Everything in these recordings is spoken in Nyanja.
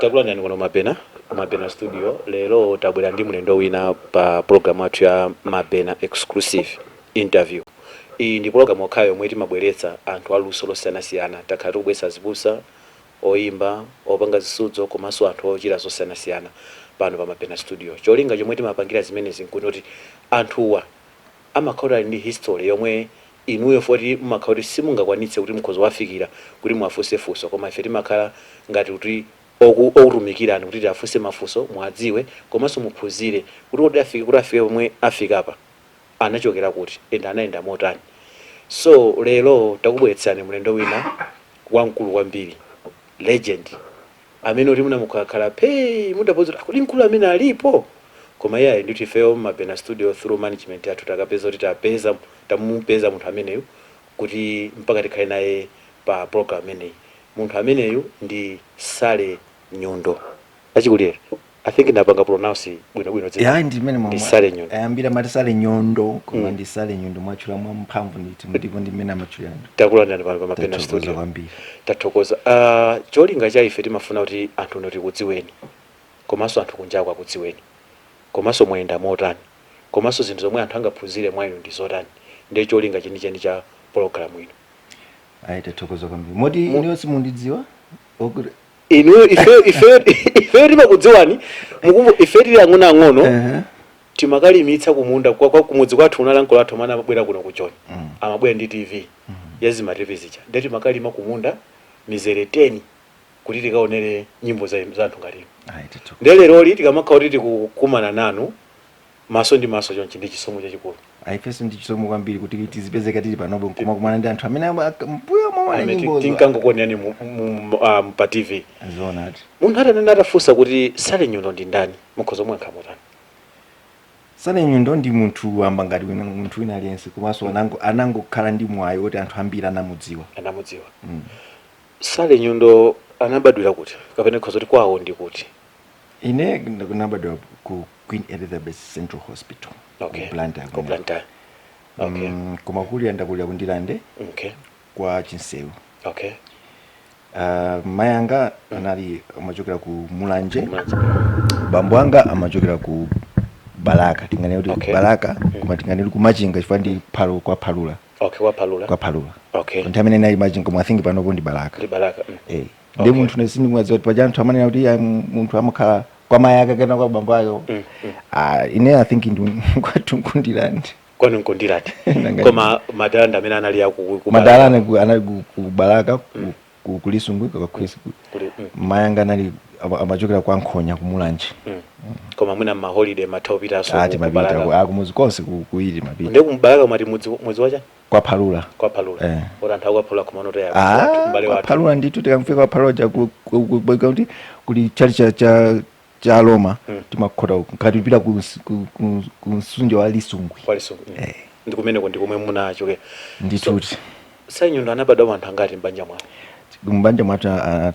Takulandirani kuno Mabena Studio. Lero tabwera ndi mlendo wina pa program yathu ya Mabena Exclusive Interview. Iyi ndi program yokhayo yomwe timabweretsa anthu aluso losiyanasiyana. Takhala tikubweretsa azibusa, oyimba, opanga zisudzo komanso anthu ochita zosiyanasiyana pano pa Mabena Studio. Cholinga chomwe timapangira zimenezi nkuti anthuwa amakhala ali ndi history yomwe inuyo foti mumakhala kuti simungakwanitse kuti mukhoza wafikira kuti mwafunse funso, koma ife timakhala ngati kuti okutumikirani kuti tiafunse mafunso, mwadziwe komanso muphunzire kuti kodi afike kuti afike pomwe afikapa anachokera kuti ende anayenda motani. So lero takubweretsani mlendo wina wamkulu kwambiri, legend, amene kuti munamukhalakhala pei mudapoza kuti akuti mkulu amene alipo, koma iye ali ndithu. Ifeyo Mabena Studio, through management yathu, takapeza kuti tapeza, tamupeza munthu ameneyu kuti mpaka tikhale naye pa program imeneyi. Munthu ameneyu ndi Sally Nyundo. Achikulire, I think ndapanga pronounce bwinobwino dzina. Ya, ndi mmene. Ndi Sally Nyundo. Ayambira mati Sally Nyondo, koma ndi Sally Nyundo. Mwatchula mwa mphamvu ndithu, ndipo ndi mmene amatchulira. Takulandirani pano pa Mabena Tathokoza Studio. kwambiri. Tathokoza. Cholinga cha ife, timafuna kuti anthu ino tikudziweni, komanso anthu kunjako akudziweni, komanso mwayenda motani, komanso zinthu zomwe anthu angaphunzire mwa inu ndi zotani. Ndiye cholinga chenicheni cha pologalamu ino. Ayi, tathokoza kwambiri. Moti inuyo simundidziwa? Inuyo, ife timakudziwani. Mukumbu ife tili ang'onoang'ono, timakalimitsa kumunda kwa kumudzi kwathu. Unali ankolo athu amene amabwera kuno ku Joni, amabwera ndi TV yazima TV zija, ndiye timakalima kumunda mizere 10 kuti tikaonere nyimbo za anthu ngati inu. Ayi, tathokoza. Ndiye leroli tikamakhala kuti tikukumana nanu maso ndi maso chonchi, ndi chisomo chachikulu. Ayi, ifenso ndi chisomo kwambiri kuti tizipezeka tili panopo nkumakumana ndi anthu amene mbuyo mwaona Amene nyimbozo. tinkangokuonerani pa TV. Zoonadi. Munthu atanena, atafunsa kuti Sally Nyundo ndi ndani, mukhoza muyankha motani? Sally Nyundo ndi munthu wamba ngati wina, munthu wina aliyense, komanso anangokhala ndi mwayi woti anthu ambiri anamudziwa. Anamudziwa. Sally Nyundo anabadwira kuti, kapena khoza kuti kwawo ndi kuti? Ine ndinabadwa ku Queen Elizabeth Central Hospital, ku Blantyre. Ku Blantyre, okay. Koma kulira ndakulira ku Ndirande, kwa Chinsewu. Mayi anga anali amachokera ku Mulanje. Mulanje. Bambo anga amachokera ku Balaka, tinganene kuti Balaka, koma tinganene kuti kumachinga, chifukwa ndi phalo kwa Phalula. Okay, kwa Phalula. Kwa Phalula. Okay. Nthawi imene inali Machinga, koma I think panopo ndi Balaka. Ndi Balaka. Eh, ndi munthu ne sindikumadziwa kuti paja anthu amanena kuti munthu amakhala kwa mayi ake kapena kwa bambo ake. Ah, ine I think ndi kwathu nku Ndirande. Kwanu nku Ndirande? Koma madala ndi amene anali aku ku Madala anali ku Balaka, kulisungwi kwa Khwisi. Kuli. Mayi anga anali amachokera kwa Nkhonya, kumulanje. Koma mwina ma holiday matha upitanso Ah, ku timapita. Balaka. Kumuzi konse kuili mapita. Ndiye kumbalaka umati mudzi wacha? Kwa Phalula. Kwa Phalula. Eh. Ora anthu akwa Phalula kumano toya Ah, mbale kwa wathu. Phalula ndithu. Tikamfika kwa Phalula cha kuti kuli chali cha Roma, timakhota uku ngati kupita ku mtsinje wa Lisungwi. Kwa Lisungwi. Eh. Ndi kumeneko ndi komwe munachokera? Ndithuti. Sally Nyundo anabadwa anthu angati m'banja mwawo? Mbanja mwathu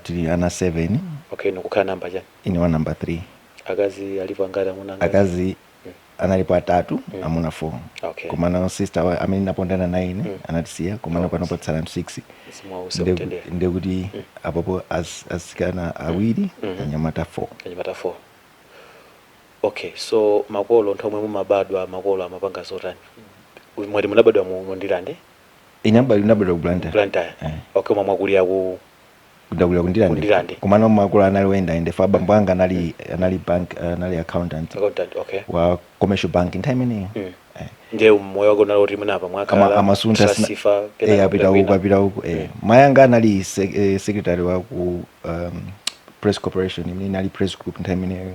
tili ana 7. Okay, nikukhala namba chani? Ine wa number 3. Akazi alipo angati, amuna angati? Akazi analipo atatu, amuna 4. Koma na sister amene napondana naye ine anatisiya, koma panopo tsala 6. Simwause kutendera. Ndekuti apopo asikana awiri, anyamata 4. Anyamata 4, okay. So makolo, nthawi omwe mumabadwa, makolo amapanga zotani? Mwati munabadwa mu Ndirande? Ine ndabadwa ku Blantyre. Blantyre. Eh. Okay, koma mwakulira ku Ndakulira ku Ndirande. Ku Ndirande. Komano makolo anali oyendayenda fa bambo anga anali bank, anali accountant Accountant, okay. wa Commercial Bank nthawi imeneyo. Eh. Ndiye moyo wako unali kuti munapa mwakhala Amasuntha transfer, eh, apita uku, apita uku, eh. Mayi anga anali secretary wa ku Press Corporation, imene inali Press Group nthawi imeneyo.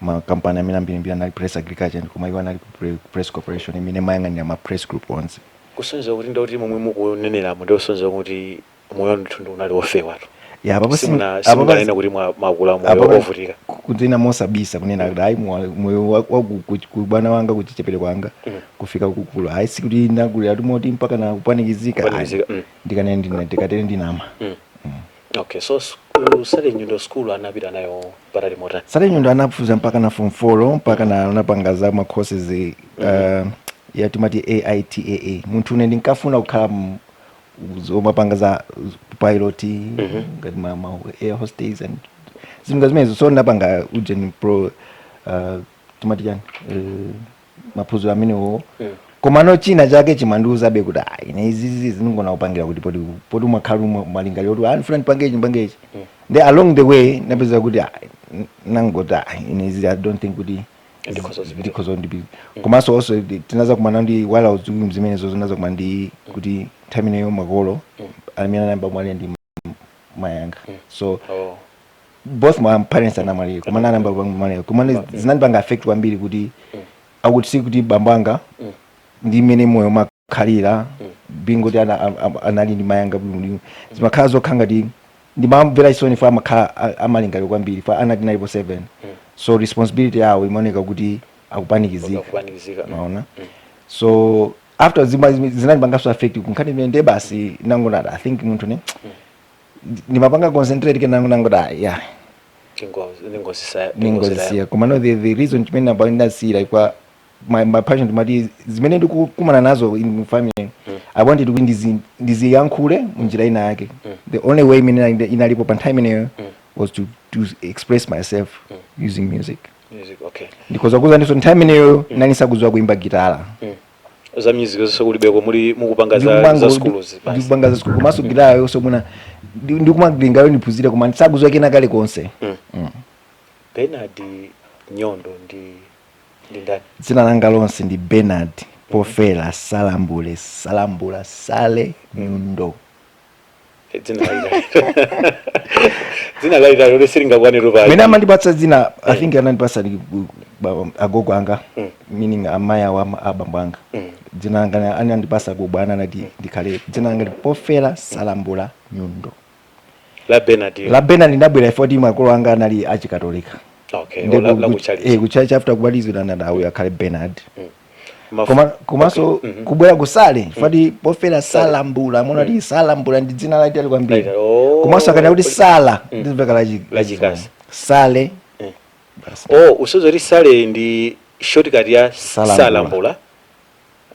Makampani amene ambirimbiri anali Press Agriculture, koma iwo anali ku Press Corporation imene mayang'anira ma press group onse. Kusonyeza kuti ndikuti momwe mukuneneramo, ndi kusonyeza kuti moyo wanu ndithu unali wofewatu. Ya, apapo Simunganene kuti mwakula moyo wovutika. Kunena mosabisa, kunena kuti ayi, moyo wa ku bwana wanga, kuchichepere kwanga kufika kukulu, ayi, sikuti ndakulira tumoti mpaka na kupanikizika, ayi. Kupanikizika. Ndikanene ndikatere ndinama. Okay, so Sally Nyundo school anapita nayo patali motani? Sally Nyundo anaphunzira mpaka na form 4, mpaka na anapanga za ma courses ya timati AITAA. Munthu une ndinkafuna kukhala zomapanga za pilot, ngati ma air hostess and Zinthu zimenezo. So ndapanga ujeni pro timati chani, maphunziro amenewo. Komano china chake chimandiuzabe kuti, ah, ine izizi zinongona kupangira kuti poti umakhala malingaliro kuti, ah, ndifuna ndipange ichi, ndipange ichi. Then along the way napeza kuti, ah, nangoti, ah, ine izi I don't think kuti Ndikhoza zipita. ndikhoza ndipi. Komanso also tinaza kumana ndi, while I was doing zimenezo, zinaza kumana ndi kuti nthawi imeneyo makolo amene anayamba mwalira ndi mayanga. So both my parents anamwalira, koma anayamba mwalira, koma zinandipanga affect kwambiri kuti akuti si kuti bambo anga ndi mmene moyo makhalira being kuti anali ndi mayanga bwino, zimakhala zokha ngati ndimamvera chisoni fa amakhala amalingaliro kwambiri fa anati nalipo 7, so responsibility yawo imaoneka kuti akupanikizika. Kupanikizika. Maona? So after zinandipanganso affect kunkhani imene, ndiye basi nangona, I think munthu ne ndimapanga concentrate ke nangoti, ah, yeah. Ningozisiya. Ningozisiya. Koma no, the reason chimene namba ndasiyira kwa my passion, ndimati zimene ndikukumana nazo in family, I wanted kuti ndiziyankhule munjira ina yake. The only way imene inalipo pa nthawi imeneyo was to express myself using music. Music, okay. Ndikhoza kuza ndiso nthawi imeneyo nanisakudziwa kuimba gitala. Za music zonse kulibeko, muli mukupanga za schools basi. Ndikupanga za school komanso gitala yonse mwina ndikumalingayo ndiphunzire, koma ndisakudziwa kena kale konse. Bernard Nyondo ndi ndani? Dzina langa lonse ndi Bernard Pofela Salambule Salambula Sale Nyundo. Dzina lalitali loti silingakwaniro pa Mene amandipatsa dzina, I think anandipatsa ndi agogo anga, meaning amayi awo abambo anga. Dzina langa anandipatsa agogo ana, anati ndikhale dzina langa ndi Pofela Salambula Nyundo. La Bernard. La Bernard ndinabwera ifoti makolo anga anali achikatolika. Okay, la kuchalichi. Eh, kuchalichi. After kubatizidwa anati auyo akhale Bernard. Koma komanso kubwera kusale fati Pofera Salambula, mona ti Salambula ndi dzina lalitali kwambiri. Lalitali, oh. Komanso akana kuti Sala ndizimveka lachi Lachikazi. Sale basi. Oh, usozo kuti Sale ndi shortcut ya Salambula. Salambula.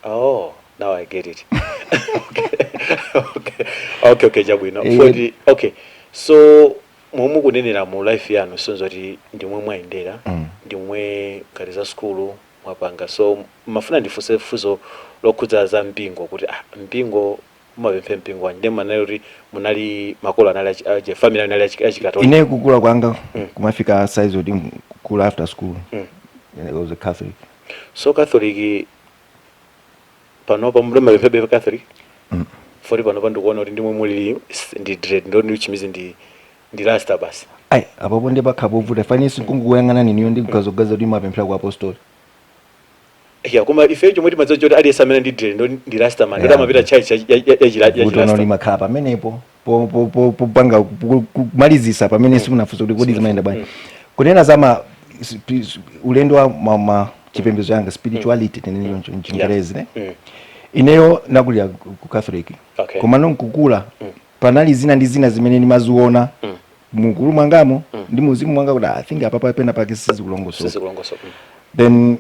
Oh, now I get it. Okay, chabwino. 40, okay. So momwe mukunenera mu life yanu, sonzo kuti ndimwe mwayendera, ndimwe ngati za skulu mwapanga, so mafuna ndifunse funso lokhudza za mpingo kuti, ah, mpingo mumapemphe mpingo wanji? Ndiye manali kuti munali makolo anali family anali achikatolika. Ine kukula kwanga kumafika size kuti kukula after school, I was a Catholic. So Catholic panopa mumapemphebe Catholic? Mm. Foti panopa ndikuona kuti ndimwe mulili ndi dread, ndo ndi chimizi ndi rasta basi. Ayi, apopo ndi pakha povuta fanisi kungokuyang'ana niniyo ndi kugazogaza kuti mapemphera ku apostoli. Ya, koma ife chomwe timadziwa choti aliyense amene ndi dread ndo ndi rasta man, ndo amapita church ya Vuto chirasta. limakhala pamenepo popanga kumalizisa pamene simunafunsa kuti kodi zimayenda bwanji. Kunena za ma ulendo wa ma chipembedzo yanga, spirituality tenene choncho mchingerezi ne, ineyo nakulira ku Catholic. Koma nonkukula panali zina ndi zina zimene ndimaziona mukulu mwangamo ndi muzimu mwanga kuti, I think apapa pena pake sizikulongosoka. Sizikulongosoka. Then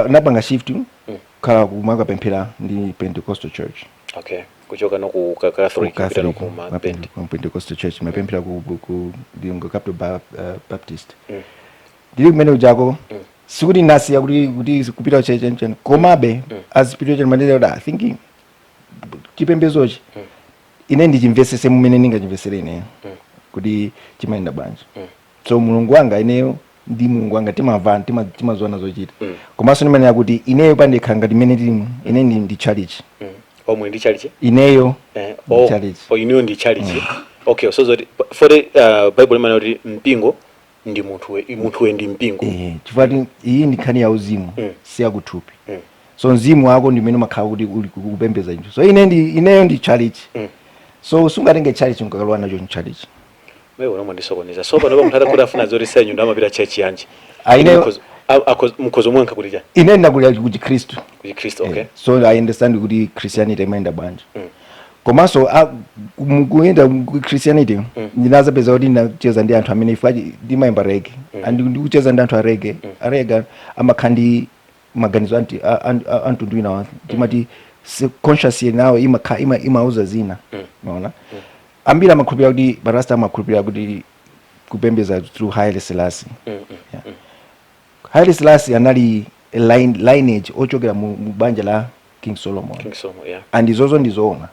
napanga shift khala kumakapemphera ndi Pentecostal church. Okay, kuchoka no ku Catholic kupita no ku ma Pente. Ku Pentecostal church mapemphera ku Lilongwe Capital Baptist. Ndili kumene ujako, sikuti ndasiya kuti kupita kucheche, komabe as spiritual mandela kuti, I think chipembezochi ine ndichimvesese mumene ndingachimvesere ineyo kuti chimayenda bwanji. So Mulungu wanga, ineyo ndi Mulungu wanga timamvana, timaziona zochita. Komanso ndimanena kuti ineyo pandekha ngati mmene tilimu, ine ndi church. Omwe ndi chalichi? Ineyo ndi church. Oh, ineyo ndi chalichi. Okay, so zoti for the Bible imanena kuti mpingo ndi munthuwe, munthuwe ndi mpingo. Eh, chifukwa iyi ndi nkhani ya uzimu, si yakuthupi. So mzimu wako ndi umene umakhala kuti uli kupembedza chinthu. So ine ndi ineyo ndi church. So sungatenge church nkakalowa nacho mchurch. Wewe unomwe ndisokoneza. So pano munthu atakuti afuna zoti senyu ndo amapita church yanji? Ah, Mukhozo mwankha kuti chani? Ine ndinakulira ku Chikhristu. Ku Chikhristu, okay. Eh, so I understand kuti Christianity imayenda bwanji. Komanso mukuyenda ku Christianity, ndinazapeza kuti ndinacheza ndi anthu amene ife ndimayimba reggae, and ndikucheza ndi anthu a reggae, a reggae amakhala ndi maganizo amtundu wina wake, timati conscious nawo imauza zina. Maona, ambiri amakhulupirira kuti barasta amakhulupirira kuti Kupembeza through Haile Selassie. Yeah. Haile Selassie anali a lineage ochokera mu banja la King Solomon. King Solomon, yeah. And izozo ndizoona.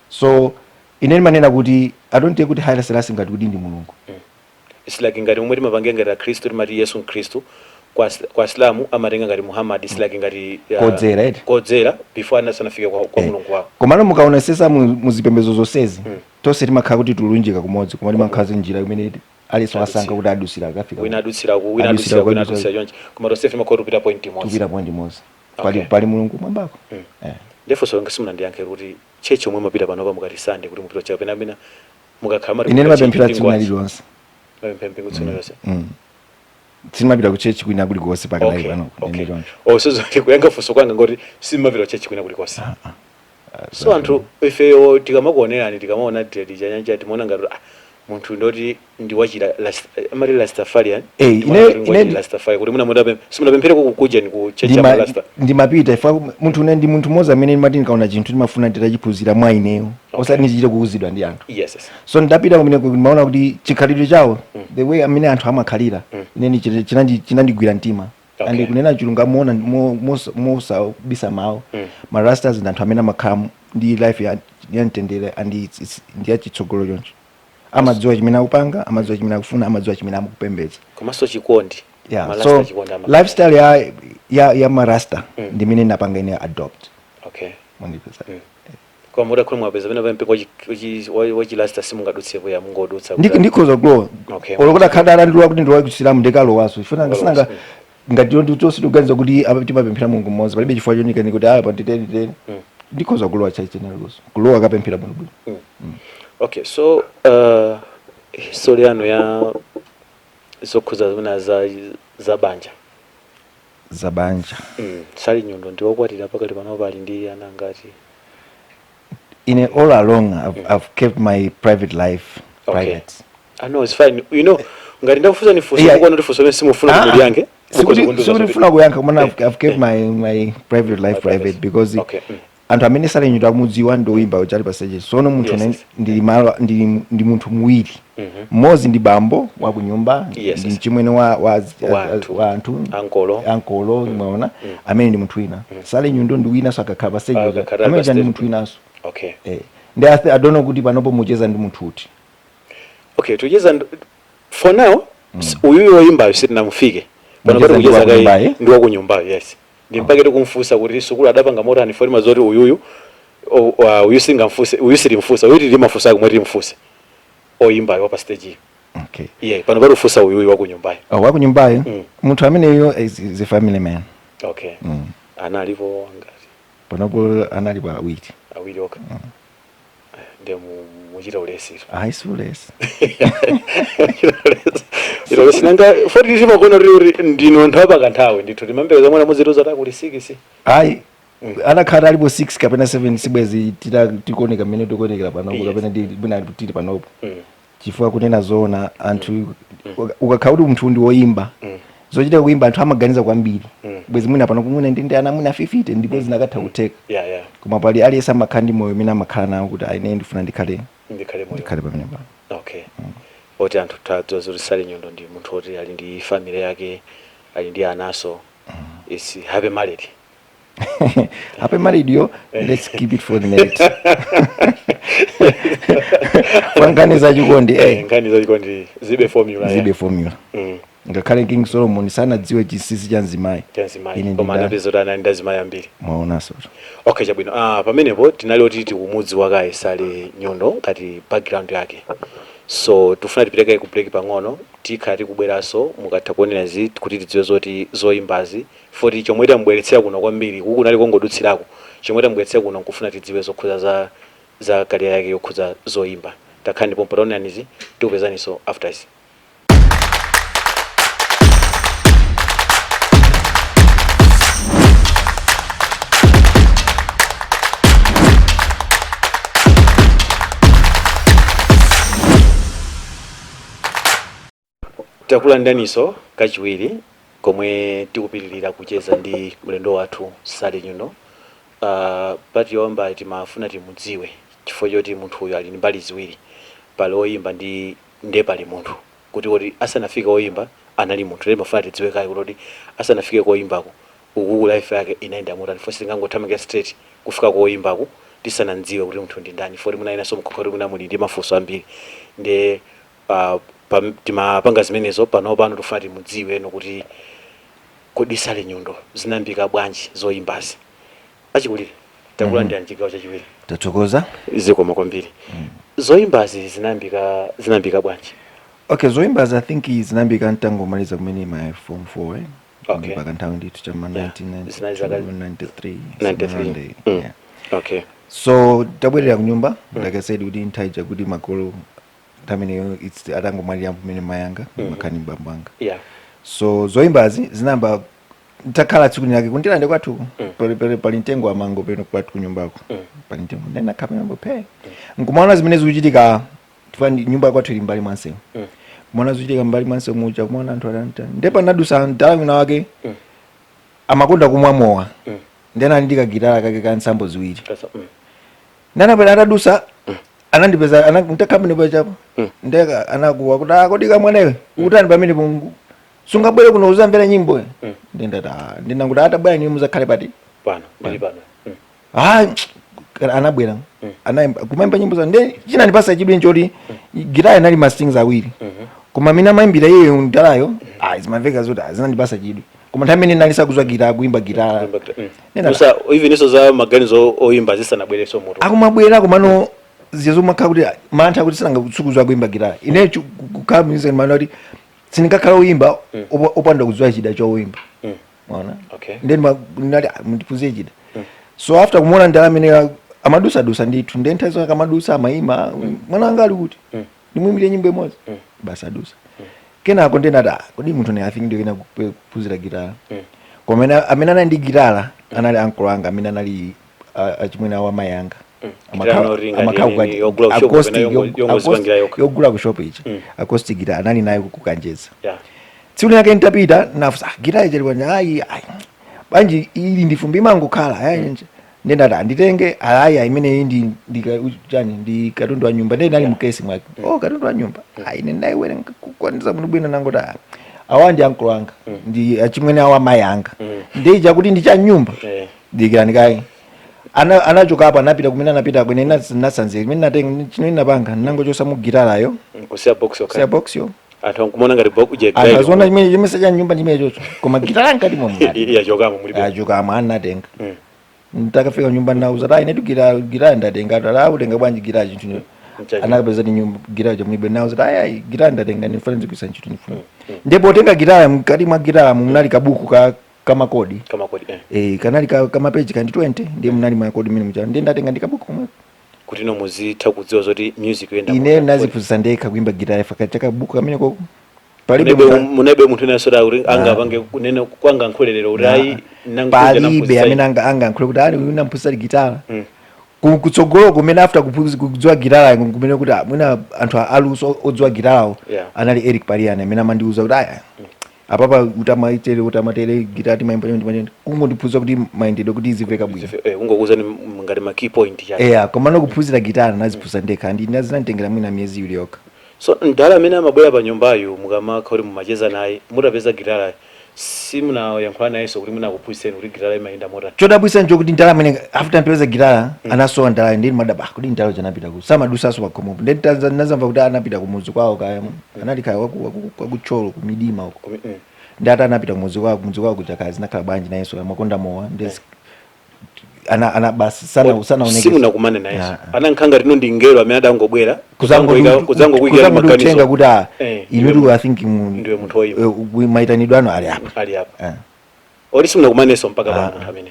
So ine ndimanena kuti I don't take kuti Haile Selassie ngati kuti ndi Mulungu. It's like ngati momwe timapangira ngati Akhristu, timati Yesu Mkhristu, kwa Asilamu amatenga ngati Muhammad. It's like ngati Kodzera, eti? Kodzera before anasanafike kwa Mulungu wawo. Komano mukaonesesa muzipembedzo zonsezi, tonse timakhala kuti tulunjika kumodzi, koma timakhala njira imene aliyense wasankha kuti adusira akafika. Wina adutsira ku, wina Adusira adutsira ku, wina ku, adutsira chonchi, koma tonsefe timakhala tupita point imodzi. Tupita point imodzi. Pali pali Mulungu mwambako. Ndefunso simunandiyankhe kuti church omwe mapita panopa, mukati Sunday kuti mupita church kapena amene mukakhala mati Ine mupita church, ndimapemphera tsiku mpingo wanji? lililonse. Mapemphera mpingo tsiku lililonse? Sindimapita ku church kwina kulikonse pakadali pano. Nene choncho. Oh, so zoti kuyankha funso kwanga ngoti simumapita church kwina kulikonse. So anthu ifeyo tikamakuonerani, tikamaona dread chanyanja, timaona ngati munthu ndoti ndi wachira amati Rastafarian. Rastafari kuti muna mudape simunapemphere kuja ni ku church ya Rasta? Ndimapita ifa munthu une ndi munthu mmodzi amene ndimati ndikaona chinthu ndimafuna nditachiphunzira mwa ineyo, osati ndichite kuuzidwa ndi anthu. So ndapita kumene ndimaona kuti chikhalidwe chawo, the way amene anthu amakhalira, ine chinandigwira mtima. And kunena chilungamo, mosabisa mawu, ma Rastas ndi anthu amene amakhala ndi life ya mtendere and ndi yachitsogolo choncho. Amadziwa chimene akupanga, amadziwa chimene akufuna, amadziwa chimene amakupembedza. Komanso chikondi. Yeah. Marasta So chikondi amakhala. lifestyle ya marasta ndimene napanga ine adopt. Mwandipeza? Koma mutakhala mwapeza pene pampe wachirasta, simungadutsepo ya mungodutsa? Ndikhoza kulowa. Olo kuti akhale alandilowa kuti ndilowa kuchisilamu, ndikalowaso chifuna. Ukalowa. Sinanga ngati tonse tikuganiza kuti apa timapemphera Mulungu mmodzi, palibe chifukwa chonikani kuti apa nditeni titeni. Ndikhoza kulowa church chenalikoso, kulowa kapemphera bwinobwino. Okay, so history yanu ya zokhuza zimene za banja. Za banja. Sally Nyundo ndi wokwatira pakali pano, pali ndi ana ngati? In all along I've kept my private life private. Ah, no, it's fine. You know, ngati ndakufunsa ni funso, kuona kuti funso limene simufuna kuti muliyankhe, mukhoza kundiuza Sikuti zoti- ndifuna kuyankha, koma I've kept my private life My private privacy. because anthu amene Sally Nyundo akumudziwa ndi oyimba uchali pa stage. Sono munthu ndili malo ndi munthu muwiri. Mmodzi ndi bambo wa kunyumba, ndi mchimwene wa Wa anthu. wa anthu. Ankolo. Ankolo, mwaona, amene ndi munthu wina. Sally Nyundo ndi wina, so akakhala pa stage Ah, uja, akakhala amene pa ndi stage. munthu winanso. Ndi I don't know kuti panopo mucheza ndi munthu uti. Okay, tucheza for now uyuyu woyimbayo sitinamufike pano. Mucheza Pati ndi kucheza wakunyumbayo, kaye eh? ndi wakunyumbayo, yes. Ndi mpake tikumfunsa kuti sukulu adapanga motani, fo timazoti uyuyu uyu singamfunse, uyu sitimfunsa, uyu tilimafunsa kumwe tilimfunse oyimbayo wapa stage iyo. Yeah, pano pati ufunsa uyuyu wakunyumbayo. Oh, wakunyumbayo. Munthu ameneyo is a family man. Ana alipo angati? Panopo anali pa awiri. Awiri okha. Ndiye muchita ulesiro? Ayi, siulesi. Ilo nanga foti timakona kuti ndinu anthu apakanthawi ndithu, timambereza mwana muzituza takuli 6. Ayi, anakhala alipo 6 kapena 7, sibwezi tikuoneka mmene tikuonekera panopo, kapena mwina tili panopo. Chifukwa kunena zoona, anthu ukakhala kuti munthu ndi woyimba, zochita kuimba, anthu amaganiza kwambiri. Bwezi mwina panopo mwina ndi ana mwina 50, ndipo zinakatha kutheka. Koma pali aliyense amakhala ndi moyo umene amakhala nawo kuti aine ndifuna ndikhale ndikhale moyo ndikhale pamene pano. Okay, oti anthu tadziwa zoti Sally Nyundo ndi munthu oti ali ndi family yake, ali ndi anaso, is happy married. Happy married yo, let's keep it for the next nkhani zachikondi. Nkhani zachikondi zibe formula. Zibe formula. Ngakhale King Solomon sanadziwe chinsinsi cha mzimayi. Chanzimayi. Ine Koma anapeza kuti anali ndi azimayi ambiri. Mwaonanso. Okay, chabwino. Pamenepo tinali oti tikumudzi wakaye Sally Nyundo ngati background yake, so tifuna tipiteke ku break pang'ono. Tikhala tikubweranso mukatha kuonera zi kuti tidziwe zoti zoyimbazi, foti chomwe tambweretsera kuno kwambiri kuku kunali kongodutsirako. Chomwe tambweretsera kuno nkufuna tidziwe zokhuza za career yake yokhuza zoyimba. Takhala ndipo mpataonanizi, tikupezaniso after izi. Takulandaniso kachiwiri komwe tikupitirira kucheza ndi mlendo wathu Sally Nyundo. Pati yoyamba timafuna timudziwe chifukwa choti munthu uyu ali ndi mbali ziwiri, pali oyimba ndi nde pali munthu. Kuti asanafike oyimba anali munthu, lero mafuna tidziwe kaye kuti asanafike koyimbako ukuku life yake inayenda motani. Fo sitingangothamangira straight kufika koyimbako tisanamdziwe kuti munthu ndi ndani. Foti munayenanso mkhokha kuti muna muli ndi mafunso ambiri, ndi timapanga zimenezo. Pano pano tifuna timudziwe eno kuti kodi Sally Nyundo zinayambika bwanji zoyimbazi? Achikulire, takulandira mchigawo chachiwiri. Tathokoza. Zikoma kwambiri. Zoyimbazi zinayambika bwanji? Okay, zoyimbazi, I think zinayambika ntangomaliza kumene my form 4, eh? Okay. Mpaka nthawi ndithu chama Zinali zaka 1993. 93. Yeah. Okay. So tabwerera kunyumba, like I said kuti nthawi chakuti makolo nthawi imeneyo atangomwalira kumene mayanga, makhani bambo anga. So zoyimbazi zinayamba ntakhala tsiku linake kundilande kwathu. Pali mtengo wa mango peno kwathu kunyumbako. Pali mtengo, ndinakhala pamenepo phe, nkumaona zimene zikuchitika chifukwa nyumba kwathu ili mbali mwa msewu. Kumaona zikuchitika mbali mwa msewu muja, kumaona anthu atanta, ndipo anadusa mdala wina wake. Amakonda kumwa mowa. Ndena ali ndi kagitala kake ka nsambo ziwiri. Ndanapera atadusa, anandipeza ntakhala pamenepo chapo. Ndeka anakuwa kuti, "Ah, kodi kamwanewe ukutani pamenepo? Sungabwere kuno uzamvera nyimbo?" Ndendati, "Ah," ndinanguti, "Atabwera niwe muzakhale pati?" Pano ndili pano. Ah, anabwera. Anayimba, kumayimba nyimbo za, nde chinandipasa chidwi nchoti gitara inali ma strings awiri. Koma amene amayimbira iyeyo mdalayo, ah, zimamveka zoti, ah, zinandipasa chidwi, koma nthawi imene ndinali sakuzwa gitara, kuimba gitara. Nena- Musa even iso za maganizo oyimba zisanabwereso mutu. Akumabwera, komano ziya zomakhala kuti mantha kuti sinangakuzwa kuimba gitara. Ine kukhala music mana kuti sindingakhala oyimba opanda kudziwa chida choyimba. Mwaona? Okay. Then ndinati, "Ah, mundiphunzire chida." So after kumuona ndala amene amadusadusa ndithu, ndiye nthawi zonse akamadusa amayima, "Mwana wanga ali kuti? Ndimuyimbire nyimbo imodzi." Basi, adusa. Kenako ndinati, "Ah, kodi munthu ne, I think ndikena kuphunzira gitara." Koma amene anali ndi gitara anali ankolo anga amene anali achimwene awo amayi anga. Gitara noti ngati yogula ku shop kapena yongozipangira yokha? Yogula ku shop ichi. Acoustic guitar anali nayo kukanjeza. Tsiku linake ntapita nafusa, "Ah, gitara ichi bwanji?" "Ayi, ayi, bwanji ili ndi fumbi, imangokhala ayi." Ndendati anditenge. "Ayi, ayi, imeneyi ndi chani, ndi katundu wa nyumba." Ndiye inali mukesi mwake. "Oh, katundu wa nyumba." Ayi, ine ndaiwerenga kukwanisa bwino bwino, nangoti, "Ah, awa ndi ankolo anga, ndi achimwene awo amayi anga." Ndija kuti ndi cha nyumba. Dikirani kayi. Anachoka apo, anapita kumene anapita kwene. Nasanzira imene natenga chino, inapanga nangochosa mu gitarayo. Kusiya box yokha. Kusiya box yo. Anthu ankumona ngati box je. Anthu aziona chimene chimene cha nyumba chimene chocho, koma gitara nkati momwe. Yachokamo mulibe. Achokamo, anatenga. Ntakafika nyumba nauza tayi netu gitara, gitara ndatenga. Tala utenga bwanji gitara chinthu? Mchaji. Anakapeza ti nyumba gitara chomulibe. Nauza tayi, ayi, gitara ndatenga, ndifuna nzigwisa ntchito, ndifuna. Ndipo utenga gitara, mkati mwa gitara munali kabuku ka kamakodi. Kama kodi. Eh, kanali ka kamapeji kandi 20, ndiye munali makodi mene mucha, ndiye ndatenga ndi kabuku komwe. Kuti no muzitha kudziwa zoti music yoyenda Ine motani. naziphunzitsa ndekha kuimba gitara fa kabuku kamene koko palibe. Munebe munthu ina soda kuti angapange kunena kwanga nkholelero kuti ayi. Palibe amene angankhule kuti ali uyu namphunzitsa gitara. Kutsogolo kumene after kudziwa gitara kumene kuti, ah, mwina anthu aluso odziwa gitarawo anali Eric Pariani amene amandiuza kuti, aya, apapa utamaitere, utamatere gitara timayimba chonchi, timayimba, kungondiphunzitsa kuti mayendedwe kuti izimveka bwino. Kungokuza ngati ma key point chake. Eya, koma nokuphunzira gitara naziphunzitsa ndekha, ndi zinanditengera mwina miyezi 2 yokha. So mdala amene amabwera pa nyumbayo, mukamakha kuti mumacheza naye, mutapeza gitara, simunayankhula nayenso kuti munakuphunzitseni kuti gitara imayenda motani? Chodabwitsa nchokuti ndala amene after mpeza gitara anasowa ndala. Ndi madaba, "Ah, kodi ndala chanapita ku samadusaso pakhomopo?" Ndi nazamva kuti anapita kumuzi kwawo, kaya anali kaya wakutcholo kumidima uko. Ndi ati anapita kumuzi kwawo kuja, kaya zinakhala bwanji, nayenso amakonda mowa, ndi ana basi sanaoneke. Simunakumane nayenso? Ah, ah. Anankhanga tino ndi ngelo amene adangobwera kudzangokuikira kuzangokutenga maganizo kuti, ah, inutu I think ndiwe munthu woyimba. Maitanidwe anu ali apa. Ali apa. Ah. Oti simunakumanenso mpaka Ah, pano ah. munthu amene?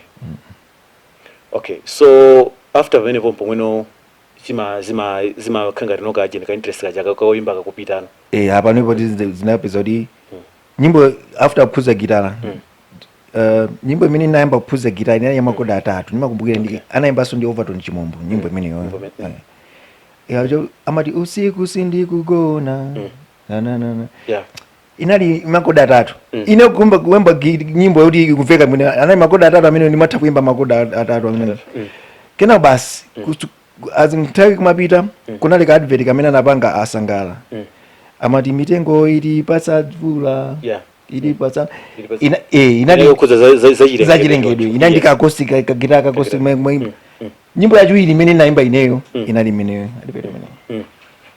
Okay, so after pamenepo pomweno zima zima zimakhanga tino kaje ka interest kaja kakoyimba kakupitano. Eh, apa ndipo zinapeza kuti nyimbo after kuphunzira gitara, nyimbo imene inayamba kuphunzira gitara inali ya makoda atatu, ndimakumbukira ndi anayimbanso ndi Overton Chimombo nyimbo imeneyo. Nyimbo Eh, amati usiku sindikugona na na na na. Inali makoda atatu. Ine kuimba kuimba nyimbo yoti ikumveka mwine anali makoda atatu amene ndimatha kuimba makoda atatu amene. Kena basi nthawi kumapita, kunali ka advert kamene anapanga asangala. Amati mitengo ilipatsa mvula, ilipatsa ina, inali Inayokhuza za zachilengedwe, inali ndi ka acoustic, kagitara, ka acoustic. Nyimbo yachiwiri imene inaimba ineyo inali imeneyo, alipete imeneyo.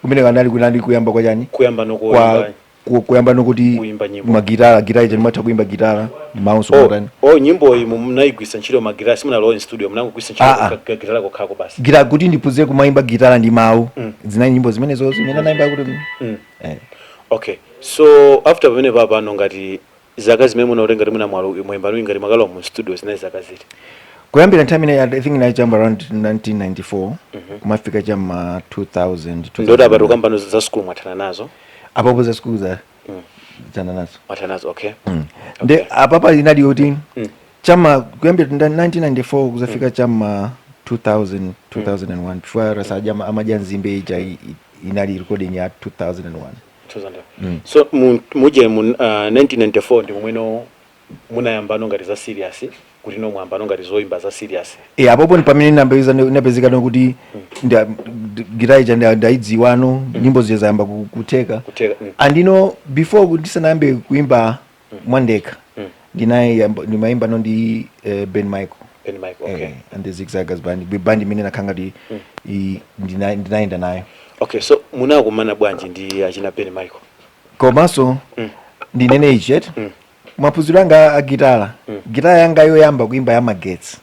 Kumene anali kunali kuyamba kwa chani? Kuyamba Kwa nokuimba. Kuyamba nokuti Kuimba nyimbo. Magitara, gitara ija ndimatha kuimba gitara, mauso. Oh, Motani? oh, nyimbo iyi munayigwisa ntchito magitara, simunalowa in studio, munangogwisa ntchito Ah, ah. Gitara kokhako basi. Gitara kuti ndiphunzire kumayimba gitara ndi mawu. Zinali nyimbo zimenezo zimene anayimba kuti Okay, so after pamene papano, ngati zaka zimene munatenga kuti muna mwayimba ngati makalowa mu studio, zinali zaka ziti? Kuyambira nthawi imene, I think inachamba around 1994 kumafika chama 2000. Ndoti apa tikambano za school mwathana nazo? Apapo za school za zana nazo. Mwathana nazo, okay. Nde apapa inali yoti chama kuyambira 1994 kuzafika chama 2000, 2001, before Rasaja Amadya Nzimbe ija inali recording ya 2001. 2000. So muje mu 1994 ndi momweno munayambano ngati za serious, kuti no mwambano ngati zoyimba za serious? E, apopo ndi pamene napezeka nokuti gitara ija ndayidziwano, nyimbo zija zayamba kutheka. Kutheka. Andino before kuti ndisanayambe kuimba mwandekha, ndimayimba no ndi Ben Michael. Ben Michael, okay. And the Zigzaggers Band, band imene nakhanga ti ndinayenda nayo. Okay, so munakumana bwanji ndi achina Ben Michael? Komanso ndinene ichi, maphunziro anga a gitara, gitara yanga yoyamba kuimba ya magetsi,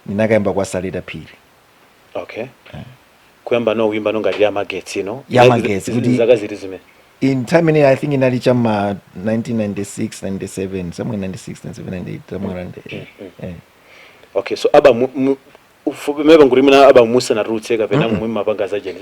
ndinakayimba kwa Saleta Phiri. Okay, kuyamba no kuyimba no ngati ya magetsi, no? Ya magetsi, Zaka ziti zimene? In time imene, I think inali chama 1996, 97, somewhere 96, 97, 98, somewhere around there. Okay, so aba ufupi mepa nguri muna aba musanatulutse kapena momwe mapanga za jene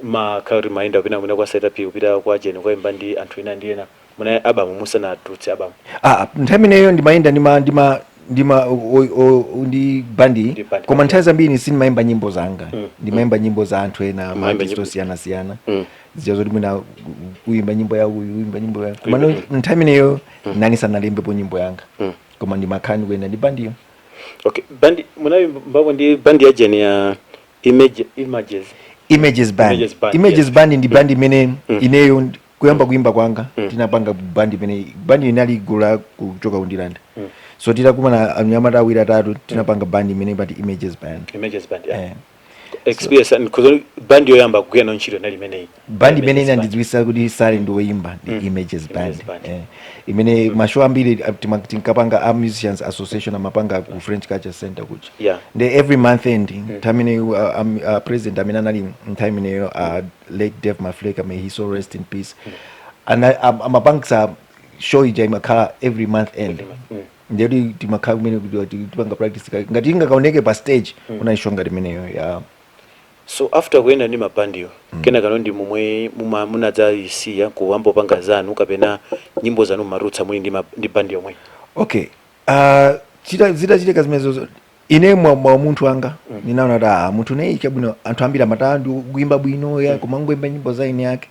makhala kuti mayenda kupita mwina kwa Saleta Phiri, kupita kwa jene kuyimba ndi anthu ena ndi ena, muna aba musanatulutse abamu? Ah, nthawi imeneyo ndimayenda ndima ndi bandi. Ndi bandi, Koma okay. nthawi zambiri sindimayimba nyimbo zanga, ndimayimba nyimbo za anthu ena, Mayimba maartist nyimbo. osiyanasiyana. Zija zoti mwina uyimba nyimbo ya uyu, uyimba nyimbo ya, koma no, nthawi imeneyo nani sanalembepo nyimbo yanga. Koma ndimakhala ndikuyenda ndi bandiyo. Okay, bandi munayimbapo ndi bandi ya jene ya Images? Images Band. Images Band, Images yes. Band ndi band imene ineyo kuyamba kuimba kwanga tinapanga band imene. Band inali gulu la kuchoka kundilanda. So titakumana anyamata awiri atatu, tinapanga band imene pati Images Band. Images Band, yeah. Eh. Experience and because band yoyamba kugwira nayo ntchito inali imeneyi? Band imene Images Band. inandidziwitsa kuti sale ndi woyimba ndi Images Band. Images Band. Eh. Imene mashow ambiri tinkapanga a Musicians Association amapanga ku French Culture Center kuja. Nde every month end, nthawi imene president amene anali nthawi imeneyo, late Dave Mafleka, may he so rest in peace, amapangisa show ija imakhala every month end. Ndiyoti timakhala kumene kuti tipanga practice ngati ingakaoneke pa stage, unali show ngati imeneyo ya. So after kuyenda ndi mabandiyo, kenaka no ndi momwe munadzayisiya kuyambopanga zanu, kapena nyimbo zanu mumatulutsa muli ndi bandi yomwe? Okay, zitachitika zimenezo, ine mwa munthu wanga ninaona kuti munthu ne chabwino, anthu ambiri amati ndi kuimba bwino ya, koma ngoimba nyimbo za ine yake,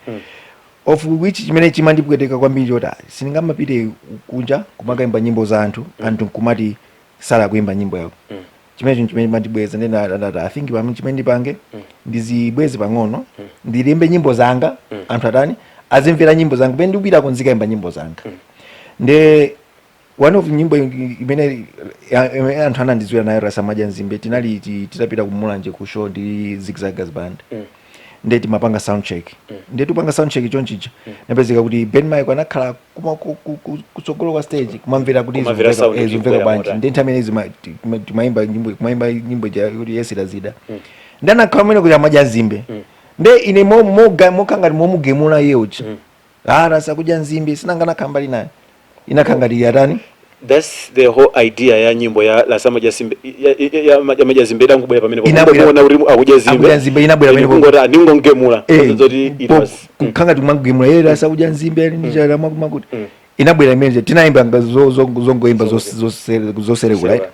of which chimene chimandipweteka kwambiri choti sindingamapite kunja kumakaimba nyimbo za anthu, anthu nkumati sala kuimba nyimbo yako. Chimenecho chimene mandibweza. Ndena adati, I think pamene chimene ndipange, ndizibweze pang'ono, ndilembe nyimbo zanga, anthu atani, azimvera nyimbo zanga pamene ndikupita kunzikaimba nyimbo zanga. Nde one of nyimbo imene imene anthu anandidziwira nayo, Rasamadya Nzimbe, tinali titapita ku Mulanje ku show ndi Zigzaggers Band. Nde timapanga sound check, nde tipanga sound check chonchija, napezeka kuti Ben Michael anakhala kutsogolo kwa stage kumamvera kuti Kumamvera sound kuti zimveka ikwera bwanji. motani. Nde nthawi imene timayimba nyimbo, kumayimba nyimbo ja kuti yesera zida, nde anakhala kumene kuti amadya nzimbe. Nde ine mokha ngati momugemula iye uja, ah, rasa kudya nzimbe, sinangana mbali naye, inakhala ngati yatani. That's the whole idea ya nyimbo ya Lasamadya Simbe, ya Madya Zimbe idangubwera pamene Inabwera. kuona kuti akudya zimbe. Akudya nzimbe, inabwera pamene. Kungoti ndingongemula zoti it was Kukhala ngati kumagemula iye rasa kudya nzimbe ndichala makuti inabwera imene tinayimba nga zongoimba zoserekula, right?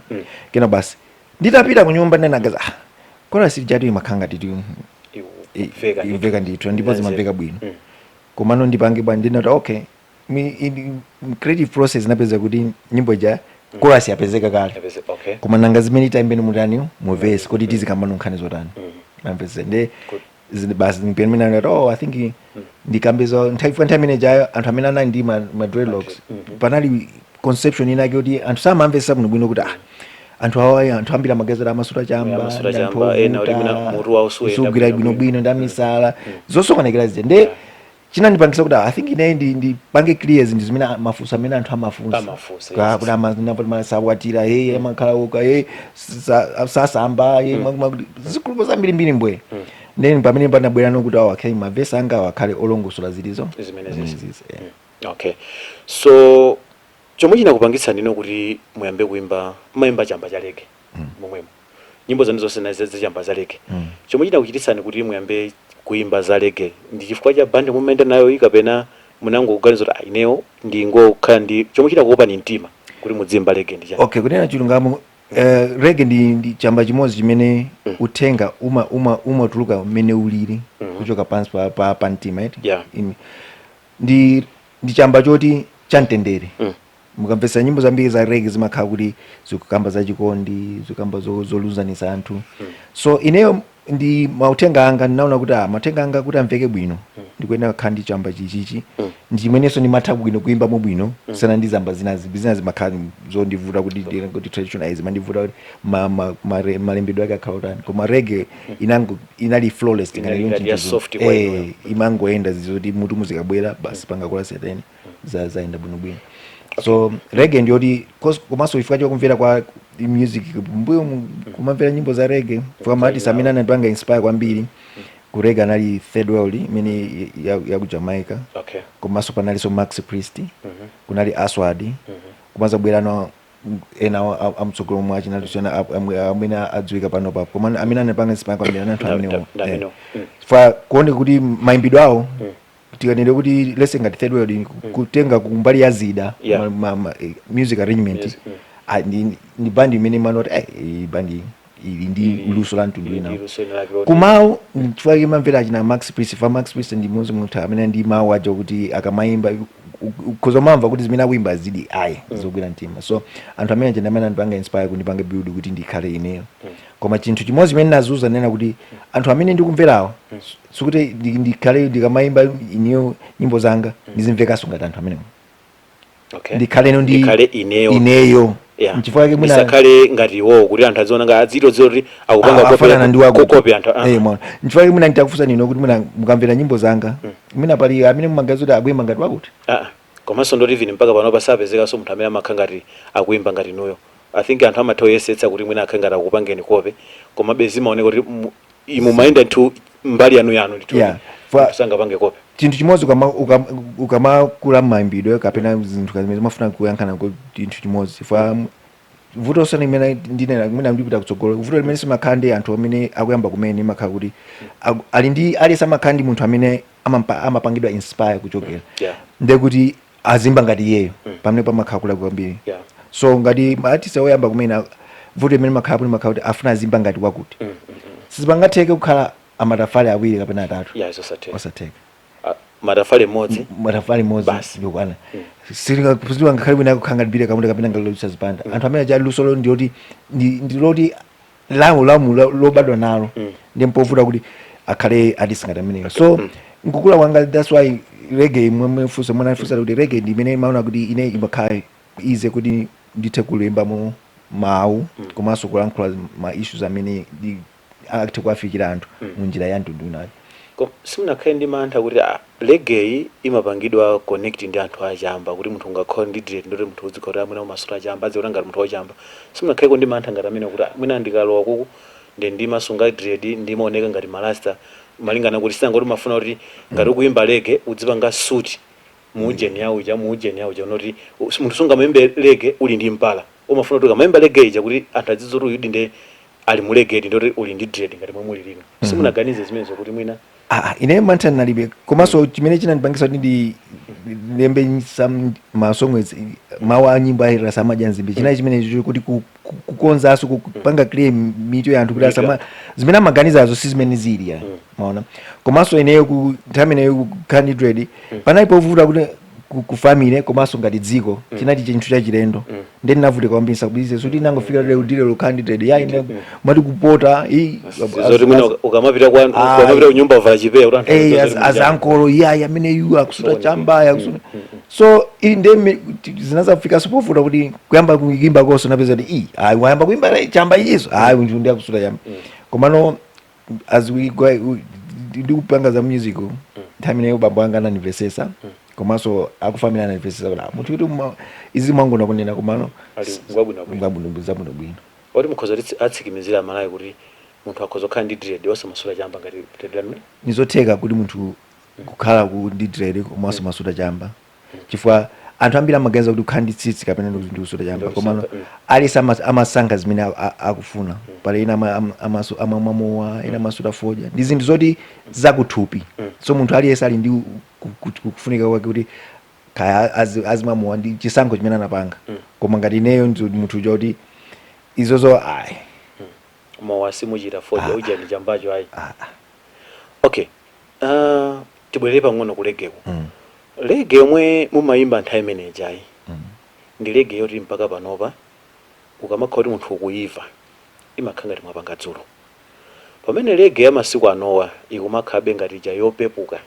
Kena basi nditapita ku nyumba ndinagaza, ah, kora sijatu imakhala ngati Imveka. Imveka ndithu, ndipo zimamveka bwino. Komano ndipange bwanji? Ndinati okay, creative process inapeza kuti nyimbo ija chorus yapezeka kale. Okay. Koma nanga zimene itaimbeni mutani mu verse, kuti tizikamba nkhani zotani, mamvese nde. Good. Basi pamene ndati, "Oh, I think ndikambezo nthawi." Nthawi imene jayo anthu amene anali ndi ma dreadlocks, panali conception inake kuti anthu samamvetsa bwinobwino kuti ah, anthu awa, anthu ambiri amagezera amasuta chamba, Amasuta ndi anthu chamba, ena kuti ovuta, mwina mutu wawo suyenda sugwira bwinobwino. bwinobwino, ndi amisala zosokonekera zija. Nde chinandipangisa kuti, ah, I think ine ndipange clear zinthu zimene mafunso amene anthu amafunsa. Amafunsa, yes. Kuti amasawatira, hey, amakhala uka, hey, sasamba, hey, zikhulupo zambirimbiri mbwe. Then pamene panabwera nokuti awo akhale mavesi anga awo akhale olongosola zilizo zimene zimene zizi. zizi, yeah. Okay, so chomwe chinakupangitsa ndino kuti muyambe kuimba, mayimba chamba cha reggae momwemo, nyimbo zanu zonse nazi zachamba za reggae, chomwe chinakuchititsani kuti muyambe kuimba za reggae ndi chifukwa cha band mumayenda nayo iyi, kapena munangoganiza kuti, "Ah, ineyo ndingokhala ndi"? Chomwe chinakukopani mtima kuti mudzimba reggae ndi chani? Okay, kunena chilungamo, reggae ndi chamba chimodzi chimene uthenga umatuluka mmene ulili kuchoka pansi pa mtima, eti? Ndi chamba choti chamtendere. Mukamvetsa nyimbo zambiri za reggae, zimakhala kuti zikukamba zachikondi, zikukamba zoluzanisa anthu. So ineyo ndi mauthenga anga ndinaona kuti, ah, mauthenga anga kuti amveke bwino, ndikuyenera kukhala ndi chamba chichichi, ndi chimenenso ndimatha bwino kuimbamo bwino kusiyana ndi zamba zinazi. Zina zimakhala zondivuta kuti traditional zimandivuta kuti malembedwe ake akhala utani, koma reggae inali flawless. Inali ngati ya soft kwa inuyo. Imangoyenda zizoti mutu muzikabwera basi, panga kola seteni, zayenda bwinobwino. So reggae ndiyoti komanso chifukwa chokumvera kwa music mbuyo kumamvera nyimbo za reggae, chifukwa ma artist amene anandipanga inspire kwambiri ku reggae anali Third World imene ya ku Jamaica, komanso panalinso Maxi Priest, kunali Aswad, komanso bwerano ena amtsogolo mwa chinalisiyana amene adziwika pano papo, koma amene anapanga inspire kwambiri anthu amenewo. Ndi amenewo. Fa kuone kuti mayimbidwe awo, tikanene kuti lese ngati Third World, kutenga kumbali ya zida, music arrangement, Music. Ah, ndi band imene manoti, eh, iyi band ili ndi luso la mtundu Ili winawo. Ndi luso ina lake loti- Kumawu, chifukwa imamvera achina Max Priest, fa Max Priest ndi mmodzi munthu amene ndi mawu aja kuti akamayimba ukhoza mamva kuti zimene akuimba zidi ayi zogwira mtima. So anthu amene aja ndi amene andipanga inspire kundipanga build kuti ndikhale ineyo. Koma chinthu chimodzi chimene nazuza nena kuti anthu amene ndikumverawo, sikuti ndikhale ndikamayimba ineyo nyimbo zanga ndizimvekanso ngati anthu amenewo. Ndikhaleno ndi Ndikhale ineyo. Ineyo. Nchifukwa chake mwina Ndisakhale ngati iwowo, kuti anthu aziona ngati adzitodziwa kuti akupanga Ah, afanana ndi wakuti. Copy anthu, ah. Eh, mwana, nchifukwa chake mwina nditakufunsa nino kuti mwina mukamvera nyimbo zanga, mwina pali amene mumaganiza kuti akuyimba ngati wakuti? Ah, ah. Komanso ndoti even mpaka pano pasapezekanso munthu amene amakhala ngati akuimba ngati inuyo. I think anthu amatha kuyesetsa kuti mwina akhale ngati akupangeni copy, komabe zimaoneka kuti imu mayenda nthu mbali yanu yanu ndithu. Munthu sangapange copy. Chinthu chimodzi, ukamakula m'mayimbidwe kapena zinthu zimene zimafuna kuyankhana ku chinthu chimodzi, fa vuto osana imene ndinena mwina ndipita kutsogolo, vuto limene simakhala ndi anthu amene akuyamba kumene, imakhala kuti ali ndi aliyense amakhala ndi munthu amene amapangidwa inspire kuchokera, ndekuti azimba ngati iyeyo, pamene pamakhala kula kwambiri. So ngati artist oyamba kumene, vuto imene makhala kuti makhala kuti afuna azimba ngati wakuti, sizipangatheke kukhala amatafali awiri kapena atatu. Yeah, zosatheka. Osatheka. Ah, matafali mmodzi. Matafali mmodzi. Basi. Ndikwana. Silingakhale bwina kukhala ngati Peter Kaunda kapena ngati Lucius Banda. Anthu amene aja lusolo ndiyoti ndiloti lamu lamu lobadwa nalo, ndi mpovuta kuti akhale artist ngati ameneyo. So nkukula kwanga, that's why reggae, mwefusa mwanafusa kuti reggae ndi imene imaona kuti ine imakhala easy kuti ndithe kulembamo mawu komanso kulankhula ma issues amene athe kuwafikira anthu munjira ya mtundu winayo. Simunakhale ndi mantha kuti, ah, reggae imapangidwa connect ndi anthu achamba, kuti munthu ungakhale ndi dread, ndoti munthu uzikhala kuti mwina umasula chamba, adziona ngati munthu wachamba? Simunakhaleko ndi mantha ngati amene kuti, ah, mwina ndikalowa kuku ndi ndimasunga dread, ndimaoneka ngati marasta, malingana kuti sinangoti umafuna kuti ngati ukuyimba reggae udzipanga suit muujeni yauja, muujeni yauja, unoti munthu sungamayimbe reggae uli ndi mpala? Umafuna kuti ukamayimba reggae ija kuti anthu adzidziwa kuti uyudi nde ali mu reggae, ndoti uli ndi dread ngati momwe muli lino. Simunaganize zimenezo kuti mwina? Ah, ine mantha ndinalibe. Komanso chimene chinandipangisa kuti ndilembe some ma songs, mawu a nyimbo a Samadya Nzimbe, chinali chimene kuti kukonzanso kupanga clear mitu ya anthu kuti Mitu ya asama zimene amaganizazo si zimene zili ya, maona. Komanso ineyo ku nthawi imeneyo kukhala ndi dread panali povuta kuti ku family komanso ngati dziko chinali chinthu chachilendo. Ndi ndinavutika kwambiri sakubize suti inangofika lero ndilero candidate ya ine mati kupota Zoti mwina ukamapita kwa anthu, ukamapita kunyumba uvala chipewa kuti anthu azidziwa zoti muli chamba. Ankolo iyayi, amene iwo akusuta Sooneke. chamba, akusuta. So ili ndi zinazafika povuta kuti kuyamba kuimba koso napeza kuti i ayi, wayamba kuimba chamba ichiso, ayi, munthu ndi akusuta chamba. Komano as we go ndikupanga za music, nthawi imeneyo bambo anga anandimvesesa, komanso akufamily anandimvesesa kuti, ah, munthu kuti izi mwangona kunena, komano Ali ngwabwinobwino. Ngwabwino, zabwinobwino. Oti mukhoza kuti atsikimizira Malawi kuti munthu akhoza kukhala ndi dread osamasuta chamba ngati dread lanu? Nizotheka kuti munthu kukhala ndi dread komanso masuta chamba, chifukwa anthu ambiri amaganiza kuti kukhala ndi tsitsi kapena ndi kusuta chamba. Ndi komano kusuta, aliyense amasankha zimene akufuna. Pali ena amamwa mowa, ena amasuta fodya, ndi zinthu zoti zakuthupi. So munthu aliyense ali ndi kufunika kwake kuti kaya azimwa mowa, ndi chisankho chimene anapanga. Koma ngati ineyo ndi munthu uja kuti izozo ayi. Mowa simuchita, fodya uja ndi chambacho ayi. Ah, ah. Okay, tibwerere pang'ono ku reggae-ko. Reggae yomwe mumayimba nthawi imeneyi ayi, ndi reggae yoti mpaka panopa ukamakhala kuti munthu ukuiva imakhala ngati mwapanga dzulo, pamene reggae ya masiku anowa ikumakhabe ngati ija yopepuka.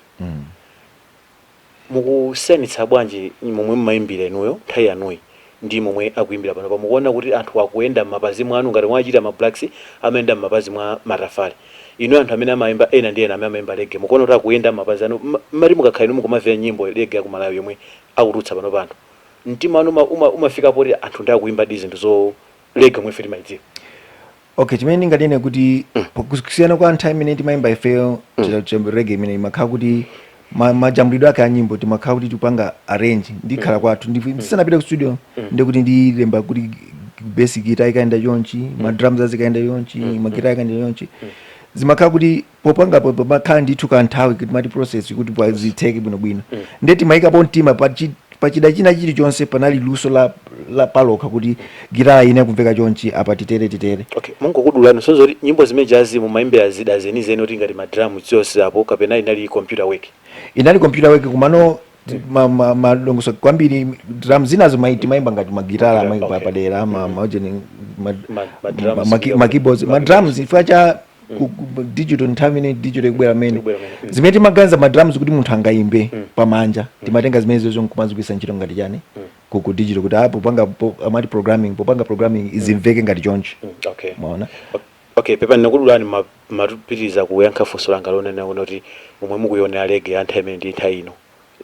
Mukusiyanitsa bwanji momwe mumayimbira inuyo nthawi yanuyi ndi momwe akuyimbira panopa? Mukuona kuti anthu akuyenda m'mapazi mwanu ngati mwachita ma Blacks amayenda m'mapazi mwa Matafale, inu anthu amene amayimba ena ndi ena amene amayimba reggae, mukuona kuti akuyenda m'mapazi anu? Mmati mukakhala inu mukumamvera nyimbo reggae ya ku Malawi yomwe akutulutsa pano panthu, mtima wanu umafika poti anthu ndi akuyimba di zinthu zo reggae omwe ife timayidziwa? Okay, chimene ndinganene kuti kusiyana kwa nthawi imene timayimba ifeyo reggae imene imakhala kuti majambulidwe ake a nyimbo, timakhala kuti tikupanga arrange ndikhala kwathu, ndisanapite ku studio, ndikuti ndilemba kuti bass guitar ikaenda chonchi, ma drums azikaenda chonchi, ma guitar ikaenda chonchi. Zimakhala kuti popanga pamakhala ndithu kanthawi kuti mati process kuti zitheke bwinobwino. Nde timayikapo mtima pachida china chilichonse, panali luso la palokha kuti gitara ine kumveka chonchi, apa titere titere. Okay, mungokudulani, sonzo kuti nyimbo zimene jazi mumayimbira zida zenizeni kuti ngati ma drum zonse apo, kapena inali computer work? Inali computer work, kumano malongoso kwambiri drum zinazo timayimba ngati magitara. Magitara, okay. Padera Ma drums ma keyboards, ma drums, chifukwa cha digital, nthawi imene digital ikubwera mmene Ikubwera mmene, zimene timaganiza ma drums kuti munthu angayimbe pamanja, timatenga zimene zozo nkumazigwiritsa ntchito ngati chani ku digital, kuti apo popanga amati programming, popanga programming izimveke ngati chonchi. Okay. Maona? Okay, pepa ndinakudulani matupitiriza kuyankha funso langa lonena kuti momwe mukuyionera reggae ya nthawi imene ndi nthawi ino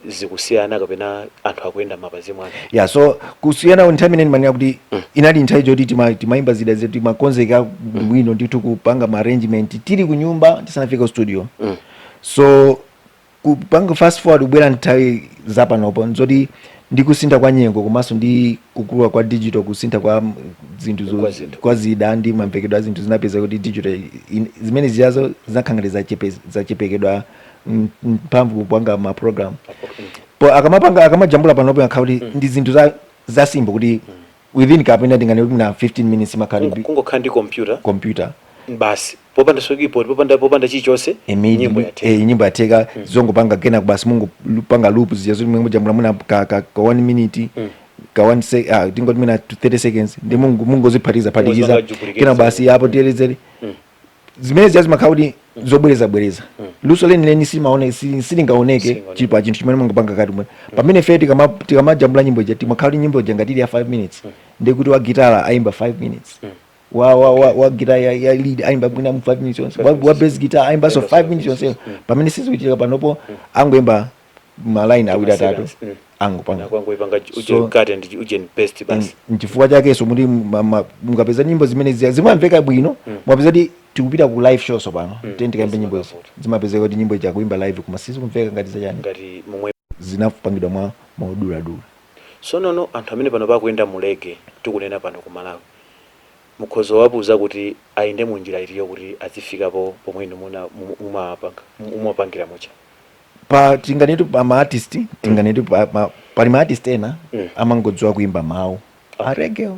zikusiyana kapena anthu akuyenda m'mapazi mwanu? Yeah, so kusiyana nthawi imene ndimanena kuti inali nthawi choti timayimba zida zetu, timakonzeka bwino ndithu kupanga ma arrangement tili ku nyumba tisanafike ku studio. So kupanga fast forward kubwera nthawi zapanopo, nzoti ndi kusintha kwa nyengo komanso ndi kukula kwa digital, kusintha kwa zinthu Kwa zinthu. kwa zida ndi mamvekedwe a zinthu, zinapeza kuti digital zimene ziyazo zinakhala ngati zachepekedwa mphamvu kupanga ma program po akamapanga, akamajambula panopo, yakhala kuti ndi zinthu za simple, kuti within kapena tingane kuti na 15 minutes imakhala Kungokhala ndi computer. Computer. Basi, popanda so keyboard, popanda chilichonse, nyimbo yatheka. Eh, nyimbo yatheka. Zongopanga kena basi, mungopanga loop zija zoti mungojambula muna ka 1 minute, ka 1 sec, ah, tingoti mina 30 seconds, ndi mungoziphatikiza phatikiza. Mungozipanga duplicate. Kena basi apo tiyerezere zimene zija zimakhala kuti zobwereza bwereza. Luso lenileni simaone silingaoneke Silingaoneke. chipa chinthu chimene mungapanga kati mwe pamene ife tikamajambula nyimbo ija, timakhala kuti nyimbo ija ngati ili ya 5 minutes, ndi kuti wa gitara ayimba 5 minutes, wa guitar ya lead ayimba mwina mu 5 minutes yonse, wa bass guitar ayimba so 5 minutes yonse, pamene sizikuchitika panopo, angoyimba ma line awiri, atatu, angopanga. Nakwangoipanga uje cut and uje paste basi. Nchifukwa chakenso muti mukapeza nyimbo zimene zimamveka bwino, mukapeza kuti tikupita ku live show sopano, mm. tikaimbe nyimbo izi, zimapezeka kuti nyimbo ija kuimba live koma sizikumveka ngati zachani, ngati momwe zinapangidwa mwa mauduladula. So nono anthu amene pano pakuyenda mu reggae tikunena pano ku Malawi, mukhoza wapuza kuti ayende mu njira itiyo kuti azifikapo pomwe inu mumapangira mucha? Pa tinganetu pa ma artist, tinganetu pali ma artist ena amangodziwa kuimba mawu a reggae,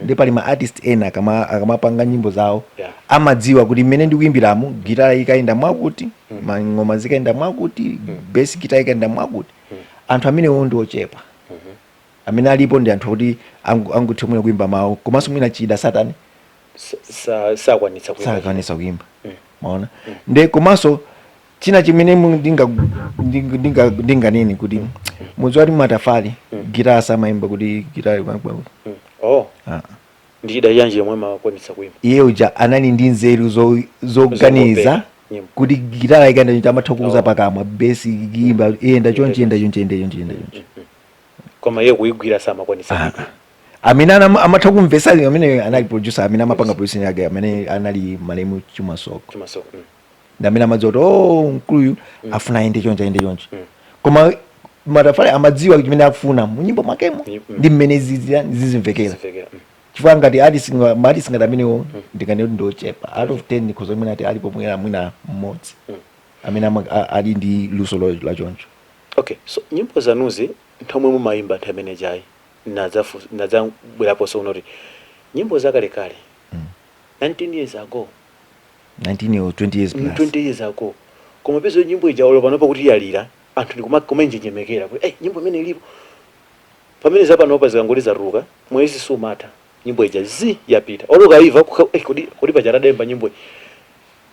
ndi pali ma artist ena akamapanga nyimbo zawo amadziwa kuti mmene ndikuimbiramu, gitara ikayenda mwakuti, mangoma zikayenda mwakuti, bass guitar ikayenda mwakuti. Anthu amenewo ndi ochepa. Amene alipo ndi anthu kuti anguthe mwina kuimba mawu, komanso mwina chida satani Sakwanitsa kuimba. Sakwanitsa kuimba. Maona? Nde komanso china chimene ndinganene kuti mudziwa kuti Matafale gitara samayimba kuti gitara. Oh. Ah. Ndi chida chanji yomwe amakwanitsa kuimba? Iye uja anali ndi nzeru zoganiza Zongopeka nyimbo. kuti gitara ikayenda chonchi, amatha kuuza Oh. pakamwa, bass ikiyimba iyenda chonchi, iyenda chonchi, iyenda chonchi, iyenda chonchi. Koma iye kuyigwira samakwanitsa Ah, kuigwira. Amene amatha kumvesa amene anali producer, amene amapanga producing yake, amene anali malemu Chimasoko. Chimasoko. Ndi amene amadziwa kuti, oh, mkuluyu afuna ayende chonchi, ayende chonchi. Koma Koma Matafale amadziwa chimene akufuna mu nyimbo mwakemo ndi mmene zizimvekera. Zimvekera. Chifukwa ngati artist, ma artist ngati amenewo, ndikane kuti ndiochepa. Out of 10 ndikhoza mwina ati alipo mwina mmodzi amene ali ndi luso la choncho. Okay, so nyimbo zanuzi nthawi mumayimba nthawi imene jayi, nadzabweraponso kuno kuti nyimbo zakalekale, 19 years ago, 19 or 20 years plus. 20 years ago, koma pezo nyimbo ija olo panopa kuti yalira, anthu ndikumenjenjemekera kuti, "Hey, nyimbo imene ilipo." Pamene zapanopa zikangoti zatuluka, mwezi sumatha, nyimbo ija zi yapita. Olo ukaiva eh, kodi paja adayimba nyimbo iyi?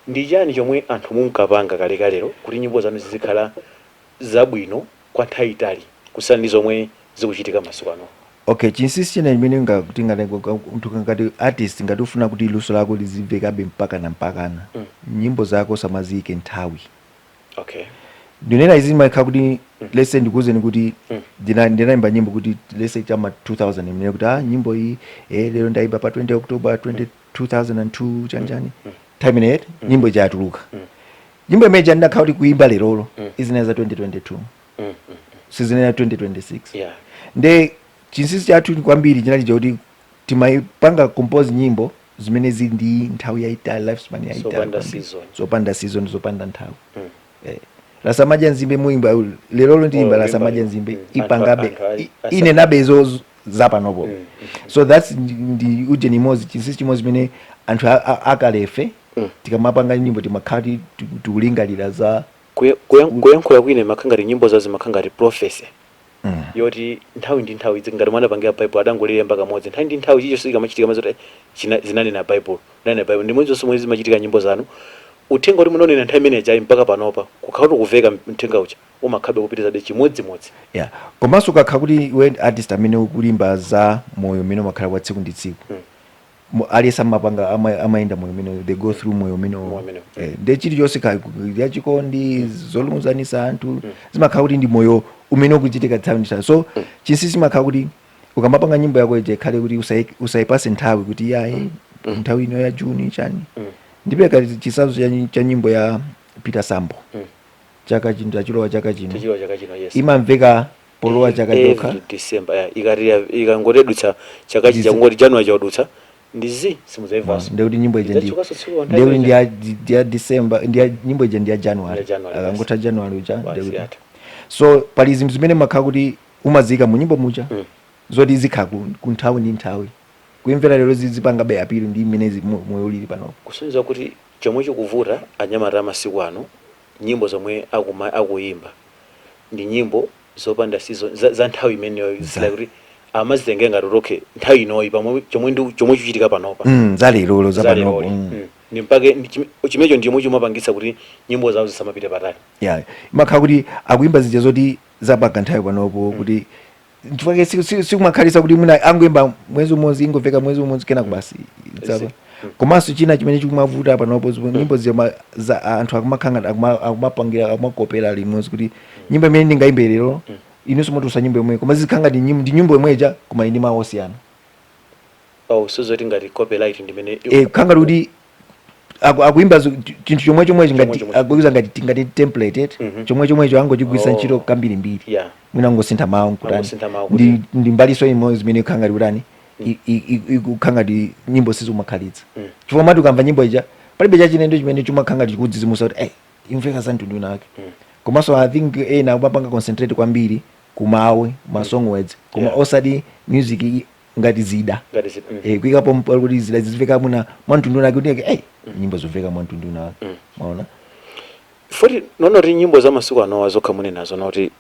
Ndi chani chomwe anthu munkapanga kalekalero kuti nyimbo zanu zizikhala zabwino kwa nthawi itali kusiyana ndi zomwe zikuchitika masiku ano? Okay, chinsinsi china chimene ngakuti ngati munthu, ngati artist, ngati ufuna kuti luso lako lizimvekabe mpakana mpakana, nyimbo zako samaziyike nthawi. Ndinena izi makhala kuti, let's say, ndikuwuzeni kuti ndinayimba nyimbo kuti, let's say, chama 2000 imene kuti, ah, nyimbo iyi, eh, lero ndayimba pa 20 October 20 2002 chanjani, time ineyi nyimbo ija yatuluka. Nyimbo imene ija ndinakhala kuti kuimba lerolo izinena za 2022, sizinena 2026. Nde chinsinsi chathu kwambiri chinali chakuti timayipanga compose nyimbo zimene zili ndi nthawi yayitali, lifespan yayitali Zopanda kwambiri. season. Zopanda season, zopanda nthawi. Eh, Rasamaja Nzimbe muimba lerolo, ndiyimba Oh, Rasamaja kuimba. Nzimbe, ipangabe Anthu inenabe zo zapanopo. So that's ndi ujeni imodzi, chinsinsi chimodzi chimene anthu akalefe tikamapanga nyimbo timakhala tikulingalira za Kuyankhula kwine makhala ngati nyimbo zawo zimakhala ngati prophecy yoti nthawi ndi nthawi, ngati mwana apangira Bible adangolilemba kamodzi, nthawi ndi nthawi chichonse chikamachitika mazoti zinanena Bible, zinanena Bible. Ndi mwezi momwe zimachitika nyimbo zanu, uthenga kuti munonena nthawi imene jayi mpaka panopa kukhala kuti kuveka mthenga uja umakhabe kupitizabe chimodzimodzi. Yeah, komanso ukakhala kuti iwe artist amene ukulimba za moyo umene umakhala kwa tsiku ndi tsiku, aliyense amapanga amayenda moyo umene, they go through moyo umene Moyo umene. Eh, nde chilichonse ya chikondi, zolumuzanisa anthu, zimakhala kuti ndi moyo umene ukuchitika nthawi ndi nthawi. So chinsinsi chimakhala kuti ukamapanga nyimbo yako ija ikhale kuti usayipase nthawi kuti yayi, nthawi ino ya Juni chani. Ndipereka chitsanzo cha nyimbo ya Peter Sambo, chaka chino tachilowa, chaka chino. Tichilowa chaka chino, yes. Imamveka polowa chaka chokha. Every December, yeah. Ikati ikangotedutsa chaka chija, kungoti January chaudutsa, ndi zi simudzayimvanso. Ndekuti nyimbo ija ndi Idzachukanso tsiku nthawi ndekuti ija. ndi ya December, ndi ya nyimbo ija ndi ya January. Ya January, yes. Akangotha January uja, Basi, yatha. So pali zinthu zimene makhala kuti umaziyika mu nyimbo muja zoti zikhala ku nthawi ndi nthawi, kuimvera lero zipangabe appeal ndi imene moyo ulili panopo. Kusonyeza kuti chomwe chikuvuta anyamata amasiku ano, nyimbo zomwe akuyimba ndi nyimbo zopanda season, za nthawi imeneyo. Like kuti amazitengera ngati kuti, okay, nthawi inoyi pamwe chomwe ndi chomwe chikuchitika panopa. Za lerolo, za panopo. Zaleroli. Ndi mpake ndi chimenecho ndi chomwe chimapangitsa kuti nyimbo zawo zisamapite patali. Yeah, imakhala kuti akuimba zija zoti zapanga nthawi panopo, kuti chifukwa sikumakhalisa kuti mwina angoimba mwezi umodzi, ingomveka mwezi umodzi, kenako basi idzapa. Komanso china chimene chikumavuta panopo, nyimbo zima za anthu akumakhala ngati akumapangira, akumakopera limodzi, kuti nyimbo imene ndingayimbe lero, inunso mwatulutsa nyimbo yomwe, koma zizikhala ngati ndi nyimbo yomwe ija, koma ili ndi mawu osiyana. Oh, sizoti ngati copyright ndimene Eh, kukhala ngati kuti akuimba chinthu chomwe chomwechi ngati Chomwe chomwe. akuiza ngati template eti, chomwe chomwecho angochigwiritsa ntchito kambirimbiri, mwina angosintha mawu nkutani. Angosintha mawu. Ndi mbaliso imodzi zimene ikukhala ngati kutani, ikukhala ngati nyimbo sizimakhalitsa, chifukwa mati ukamva nyimbo ija palibe chachilendo chimene chimakhala ngati chikudzidzimutsa kuti, eh, imveka za mtundu wake. Komanso I think ena akumapanga concentrate kwambiri kumawu, ma song words, koma osati music ngati zida. Ngati zida. Eh, kuyikapo kuti zida zizimveka muna mwamtundu wake, kuti eh, nyimbo zomveka mwamtundu wake. Maona? Foti nonoti nyimbo za masiku anowa zokha mune nazo noti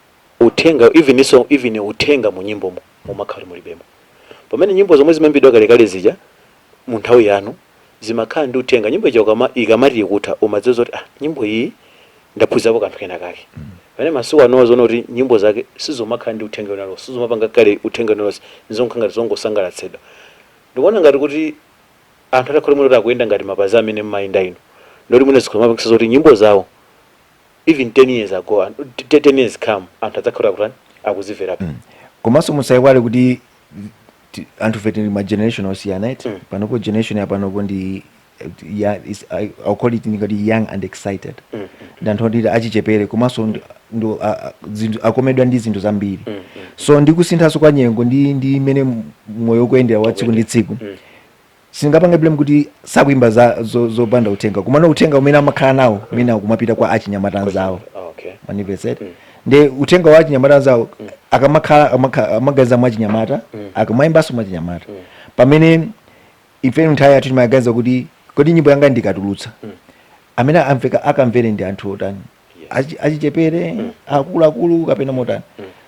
Uthenga, even iso, even uthenga mu nyimbomo mumakhala mulibemo, pamene nyimbo zomwe zimaimbidwa kalekale zija mu nthawi yanu zimakhala ndi uthenga. Nyimbo ija ikamati ikutha, umadziwa zoti, ah, nyimbo iyi ndaphunzirapo kanthu kena kake. Pamene masiku ano zoona kuti nyimbo zake sizomakhala ndi uthenga unalo, sizomapanga kale uthenga unalonse, nzonkhala ngati zongosangalatsidwa. Ndikuona ngati kuti anthu atakhala mwino kuti akuyenda ngati mapazi amene mmayenda ino, ndoti mwina zikhomapangisa zoti nyimbo zawo even 10 years ago, 10 years come, anthu adzakhala kutani, akuzimverapo. Komanso musayiwale kuti anthu fe tili ma generation osiyana iti. Panopo generation ya panopo ndi ya is, I'll call it ngati young and excited. Ndi anthu oti achichepere, komanso akomedwa ndi zinthu zambiri. So ndi kusinthanso kwa nyengo ndi imene moyo ukuyendera wa tsiku ndi tsiku, singapange blame kuti sakuimba zopanda uthenga, komano uthenga umene amakhala nawo umene akumapita kwa achinyamata anzawo. Manipesete. Nde uthenga wa achinyamata anzawo akamakhala amaganiza mwa chinyamata, akamayimbanso mwa chinyamata. Pamene ife nthawi yathu timaganiza kuti, kodi nyimbo yanga ndikatulutsa, amene amveka akamvere ndi anthu otani? Achichepere, akuluakulu, kapena motani?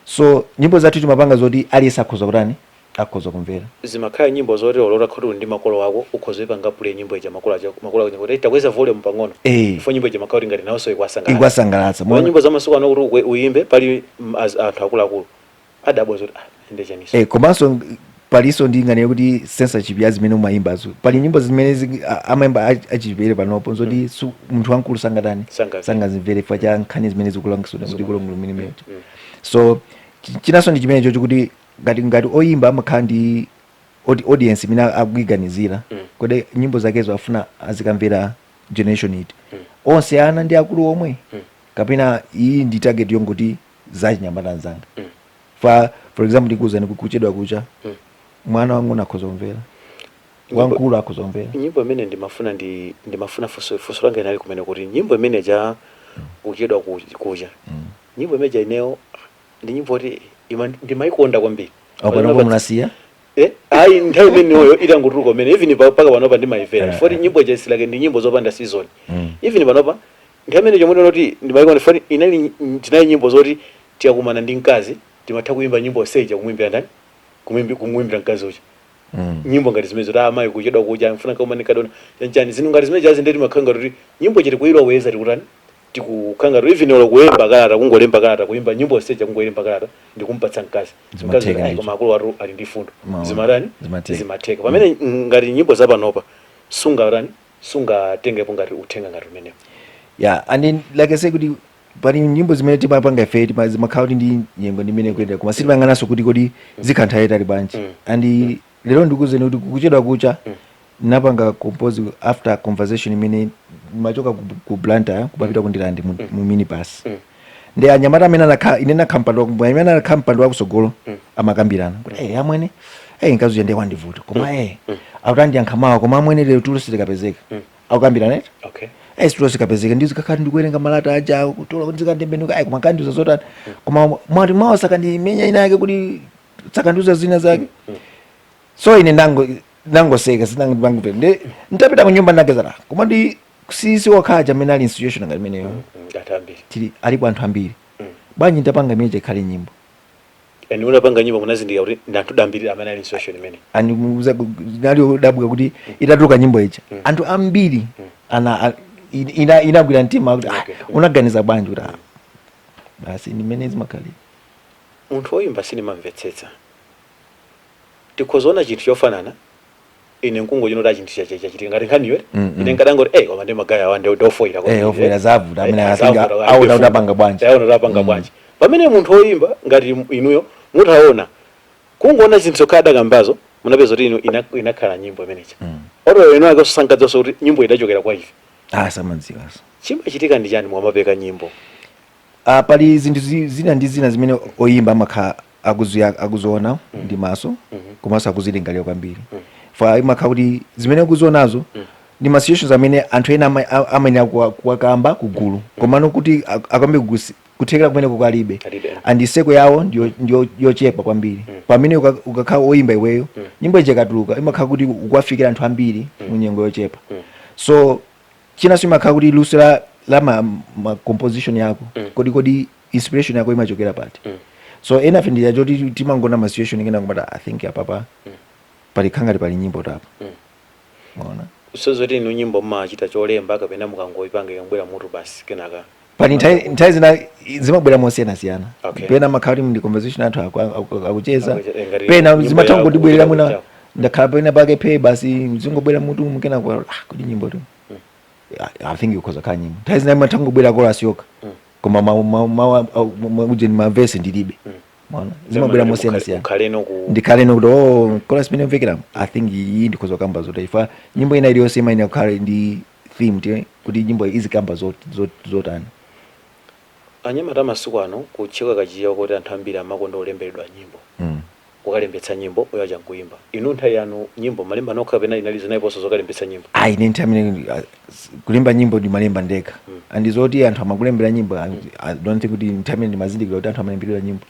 So nyimbo zathu timapanga zoti aliyense akhoza kutani, akhoza kumvera. Zimakhala nyimbo zoti olota khoti uli ndi makolo ako, ukhoza ipanga play nyimbo ija, makolo aja, makolo ako kuti takweza volume pang'ono. Ifo nyimbo ija makhala kuti ngati nawonso ikwasangalatsa. Ikwasangalatsa. Mwa nyimbo za masiku ano kuti uyimbe pali anthu akuluakulu, adabwa zoti, ah, ende chaniso. Komanso palinso ndi nkhani yakuti censorship ya zimene umayimbazo. Pali nyimbo zimene amayimba achichepere panopo zoti munthu wamkulu sangatani, Sangamvere. Sangazimvere chifukwa cha nkhani zimene zikulangisidwa kuti kulongolo mmene mene. So chinanso ndi chimenecho chikuti ngati oyimba amakhala ndi audience imene akuiganizira, kodi nyimbo zakezo afuna azikamvera generation iti? Onse ana ndi akulu omwe, kapena iyi ndi target yongoti zachinyamata anzanga? For example, ndikuwuzani, kuchedwa kucha, mwana wang'ono akhoza kumvera, wamkulu akhoza kumvera. Nyimbo imene ndimafuna ndimafuna funso langa inali kumene kuti nyimbo imene ja kuchedwa kucha, nyimbo imene ja ineyo ndi nyimbo kuti ndimayikonda kwambiri. Panopo munasiya? Ayi, nthawi imeneyo itangotuluka umene, even paka panopa ndimayimvera. Foti nyimbo ija isilake ndi nyimbo zopanda season. Even panopa, nthawi imene chomwe kuti ndimayikonda, foti inali tinali nyimbo zoti tiyakumana ndi mkazi, timatha kuyimba nyimbo seja, kumuimbira ndani, kumuimbira mkazi uja. Nyimbo ngati zimene zoti amayi kuchedwa kucha, mfuna kaumane kadona chanchani, zinthu ngati zimene jazi. Ndeti makhala ngati kuti nyimbo chiti kuyiloweza, tikutani, tikukhala ngati even olo kulemba kalata, kungolemba kalata, kuimba nyimbo seja, kungolemba kalata ndikumpatsa mkazi. Zimatheka. Mkazi Ndicho. Koma akulu atu ali ndi fundo. Maona. Zimatani? Zimatheka. Zimatheka. Pamene ngati nyimbo zapanopa sungatani, sungatengepo ngati uthenga ngati umenewo. Yeah, and then, like I say kuti pali nyimbo zimene timapanga ife zimakhala kuti ndi nyengo ndi imene kuyendera, koma sitimayang'ananso kuti kodi zikhala nthawi yayitali bwanji. And lero ndikuwuzeni kuti kuchedwa kucha napanga compose after conversation imene machoka ku Blantyre kupapita ku Ndirande mu minibus. Ndi anyamata amene anakhala, ine nakhala mpando amene anakhala mpando wakusogolo, amakambirana kuti, "Eh, amwene, eh, mkazi uja ndiye wandivuta, koma eh, akuti andiyankha mawa, koma amwene lero tulo sitikapezeka." Akukambirana eti. Eh, situlo sikapezeka, ndizikakhala ndikuwerenga malata aja kutola kuti zikandembenuka, ayi, koma kandiuza zotani, koma mwati mawa sakandimenya ina yake kuti sakandiuza zina zake. So ine ndangoseka, sinangipangipere. Ndi nditapita ku nyumba ndagezana, koma ndi sisi wakhaja amene ali in situation ngati imeneyo. Anthu ambiri. Tili alipo anthu ambiri. Bwanji ndapanga imene ikhale nyimbo? And unapanga nyimbo, munazindikira kuti ndi anthu ambiri amene ali in situation imene. And nali odabwa kuti itatuluka nyimbo ija, anthu ambiri ana inagwira mtima kuti, ah, unaganiza bwanji kuti, ah, basi ndimene zimakhalira. Munthu woyimba sinimamvetsetsa, tikhozaona chinthu chofanana, ine nkungo chino kuti chinthu chachitika ngati nkhaniyo. Ine nkadangoti, eh, koma ndi magaya awa ndi ofoira. Eh, ofoira, zavuta, amene aona kuti apanga bwanji. Aona kuti apanga bwanji. Pamene munthu woyimba ngati inuyo mutaona, kungoona zinthu zokhala adakambazo, munapeza kuti inu inakhala nyimbo imeneja. Oto inu ake sankadzonso kuti nyimbo idachokera kwa ife. Ah, samadziwaso. Chimachitika ndi chani mwamapeka nyimbo? Ah, pali zinthu zina ndi zina zimene oyimba amakhala akuziona ndi maso, komanso akuzilingalira kwambiri. Fa imakhala kuti zimene ukuzionazo ndi ma situations amene anthu ena amayenera kuwakamba kugulu, komano kuti akambe kugulu kuthekera kumene kukalibe. Alibe. And circle yawo ndiyo yochepa kwambiri. Pamene ukakhala oyimba iweyo, nyimbo ija ikatuluka imakhala kuti ukuwafikira anthu ambiri mu nyengo yochepa. So chinanso imakhala kuti luso la ma composition yako. Kodi inspiration yako imachokera pati. So enafe ndiyachoti timangona ma situation kena kumati, "I think apapa pali khangati pali nyimbo tapa." Maona? So zoti inu nyimbo mmachita cholemba kapena mukangoyipanga ikangobwera mutu basi kenaka? Pali nthawi zina zimabwera mosiyanasiyana. Pena makhala kuti ndi conversation, anthu akucheza. Ngati Pena nyimbo zimatha ya kungotibwerera kuchita mwina kuchapa. ndakhala pena pake phe, basi zingobwera mutu mukena kwa, ah, kuti nyimbo tu. I think ikhoza khala nyimbo. Nthawi zina imatha kungobwera chorus yokha, koma ujeni mavesi ndilibe. Maona, zimabwera mosiyanasiyana. Ukhaleno ku Ndikhaleno kuti, oh, chorus imene mvekeramo, I think iyi ndikhoza kukamba zoti ifa nyimbo ina iliyonse imayenera kukhala ndi theme kuti nyimbo izikamba zotani. Anyamata masiku ano kutcheka kachiya kuti anthu ambiri amakonda olemberedwa nyimbo, kukalembetsa nyimbo uyacha nkuimba. Inu nthawi yanu nyimbo malemba nokha kapena inali zinaliponso zokalembetsa nyimbo? Ayi, ine nthawi imene kulemba nyimbo ndimalemba ndekha. And zoti anthu amakulembera nyimbo, I don't think kuti nthawi imene ndimazindikira kuti anthu amalembera nyimbo.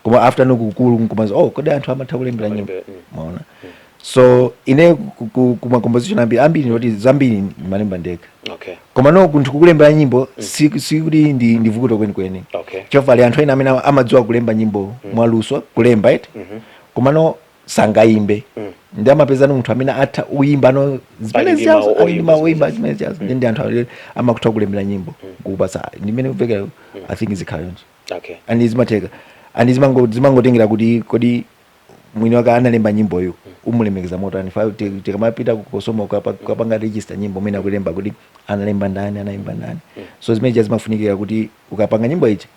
Koma after nokukulu nkumaza, oh, kodi anthu amatha kulembera nyimbo? Amalembera. Maona? So ine kuma composition ambiri ambiri ndoti zambiri ndimalemba ndekha. Koma no kunthu kukulembera nyimbo si kuti ndi vuto kwenikweni. Chofali anthu ena amene amadziwa kulemba nyimbo mwaluso kulemba it, koma no sangayimbe. Ndi amapezana munthu amene atha uyimba no zimene Ali ndi ziyazo mawu ali ndi oyimba. mawu oyimba zimene zimene ziyazo. Ndi anthu amene amakutha kulembera nyimbo kukupatsa ndimene kupekera. I think zikhala yonso and zimatheka and zimangotengera kuti kodi mwini wake analemba nyimboyo umulemekeza motani. Fa tikamapita kukosoma ukapanga register nyimbo mwina akulemba kuti analemba ndani, anayimba ndani. So zimene zimafunikira kuti ukapanga nyimbo ichi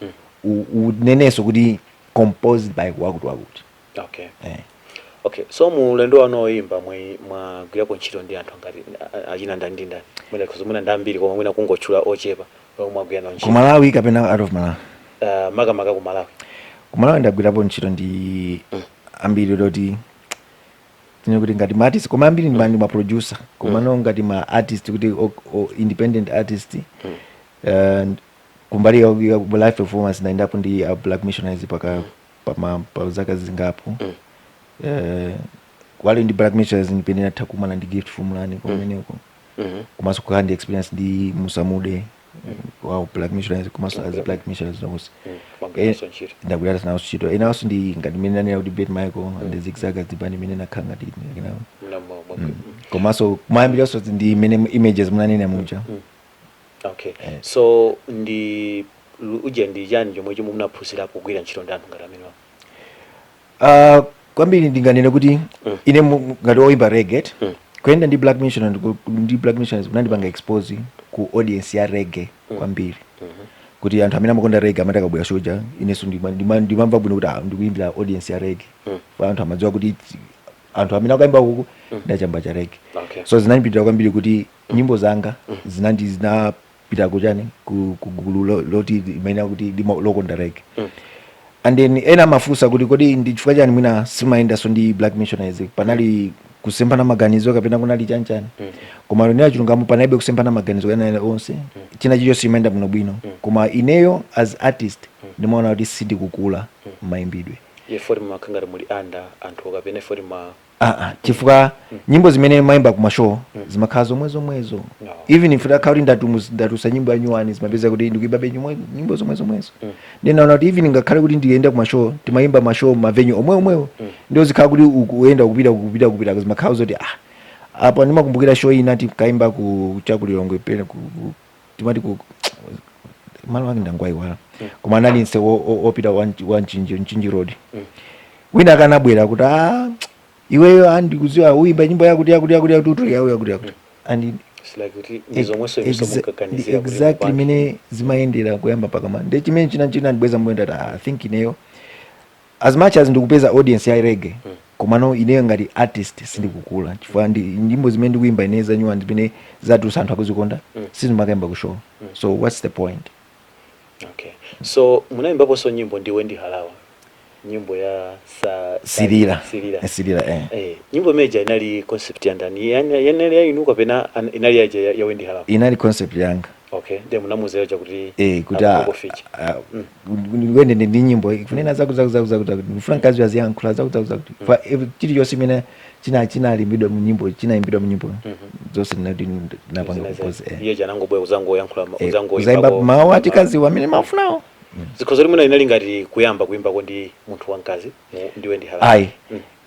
unenenso kuti composed by wakuti wakuti. Eh. Okay, so mu ulendo wanu oyimba mwagwirako ntchito ndi anthu angati, achina ndani ndi ndani? Mwina khozo mwina ndi ambiri, koma mwina kungotchula ochepa omwe mwagwira nawo Ku ntchito. Malawi kapena out of Malawi? Makamaka ku Malawi. Ku Malawi ndagwirapo ntchito ndi ambiri loti tine kuti ngati ma artist, koma ambiri ndi ma producer. Koma no ngati ma artist kuti independent artist, kumbali ya live performance ndaendapo ndi Black Missionaries paka pa zaka zingapo. Wali ndi Black Missionaries ndipene natha kumana ndi Gift Fumulani kumeneko. Komanso kukhala ndi experience ndi Musamude wa Black Missionaries, komanso as Black Missionaries nonse. Mwagwiranso ntchito. Ndagwirana nawo ntchito. Enanso ndi ngati mmene nanena kuti Bet Michael and the Zigzaggers, ndi band imene nakhala ngati nawo. Komanso kumayambiriranso ndi imene Images munanena muja. Okay. So ndi uje ndi chani chomwe chomwe munaphunzirapo kugwira ntchito ndi anthu ngati amenewa? Kwambiri ndinganene kuti ine ngati oyimba reggae, kuyenda ndi Black Missionaries, ndi Black Missionaries kunandipanga expose ku audience ya reggae kwambiri, kuti anthu amene amakonda reggae amati akabwera shoja, inenso ndimamva bwino kuti, ah, ndikuyimbira audience ya reggae. Fa anthu amadziwa kuti anthu amene akayimba kuku ndachamba cha reggae. So zinandipitira kwambiri kuti nyimbo zanga zinapita kuchani, ku gulu loti imene akuti lokonda reggae. And then ena amafunsa kuti kodi ndi chifukwa chani mwina simayendanso ndi Black Missionaries, panali kusemphana maganizo kapena kunali chanchani? Koma ndinena chilungamo, panalibe kusemphana maganizo ena onse. China chilichonse chimayenda bwinobwino, koma ineyo as artist ndimaona kuti sindikukula mayimbidwe. Ye foti mumakhala ngati muli under anthu kapena foti ma Ah, ah, chifukwa nyimbo zimene mayimba kuma show zimakhala zomwe zomwezo. No. Even if ndakhala kuti ndatusa nyimbo ya nyuwani, zimapeza kuti ndikuimbabe nyimbo zomwe zomwezo. Ndinaona kuti even ngakhale kuti ndiyenda kuma show, timayimba ma show ma venue omwe omwewo, ndio zikhala kuti ukuyenda kupita kupita kupita, zimakhala zoti, ah, apa ndimakumbukira show ina tikaimba ku chakulilongwe pene timati ku malo ake ndangwayiwala, koma anali nse opita wa Mchinji Road. Wina akanabwera kuti, ah, iweyo andikuziwa uimba nyimbo yakuti yakuti yakuti yakuti yakuti yakuti yakuti and It's like kuti ndi zomwenso inunso munkaganizira kuti exactly mupange. Imene zimayendera kuyamba pakama ndi chimene china ndibweza mbuyo ndati, ah, I think ineyo as much as ndikupeza audience ya reggae, komano ineyo ngati artist sindikukula, chifukwa ndi nyimbo zimene ndikuimba ine za nyuwani zimene zatulusa anthu akuzikonda, sizimakayimba ku show. So what's the point? Okay, so munayimbaponso nyimbo ndi Wendy Harawa, nyimbo ya Silira. Silira. Silira, eh. Eh, nyimbo imeja inali concept ya ndani? Yanali ya inu kapena inali ya Wendy Harawa? Inali concept yanga. Okay, ndiye munamuzera chakuti eh kuti akupako feature. Wende ndi nyimbo ikunena zaku zaku zaku zaku zaku, ndifuna mkazi aziyankhula zaku zaku zaku. Fa chilichonse imene chinalimbidwa mu nyimbo, chinayimbidwa mu nyimbo zonse ndinati napanga Zina compose, eh. Iye chanangobwera kuzangoyankhula Kuzaimba kuzangoyimbako mawu achikaziwo amene mafunawo. Zikhozo limwe inali ngati kuyamba kuimbako ndi munthu wamkazi, ndiwe ndi Halala. Ayi,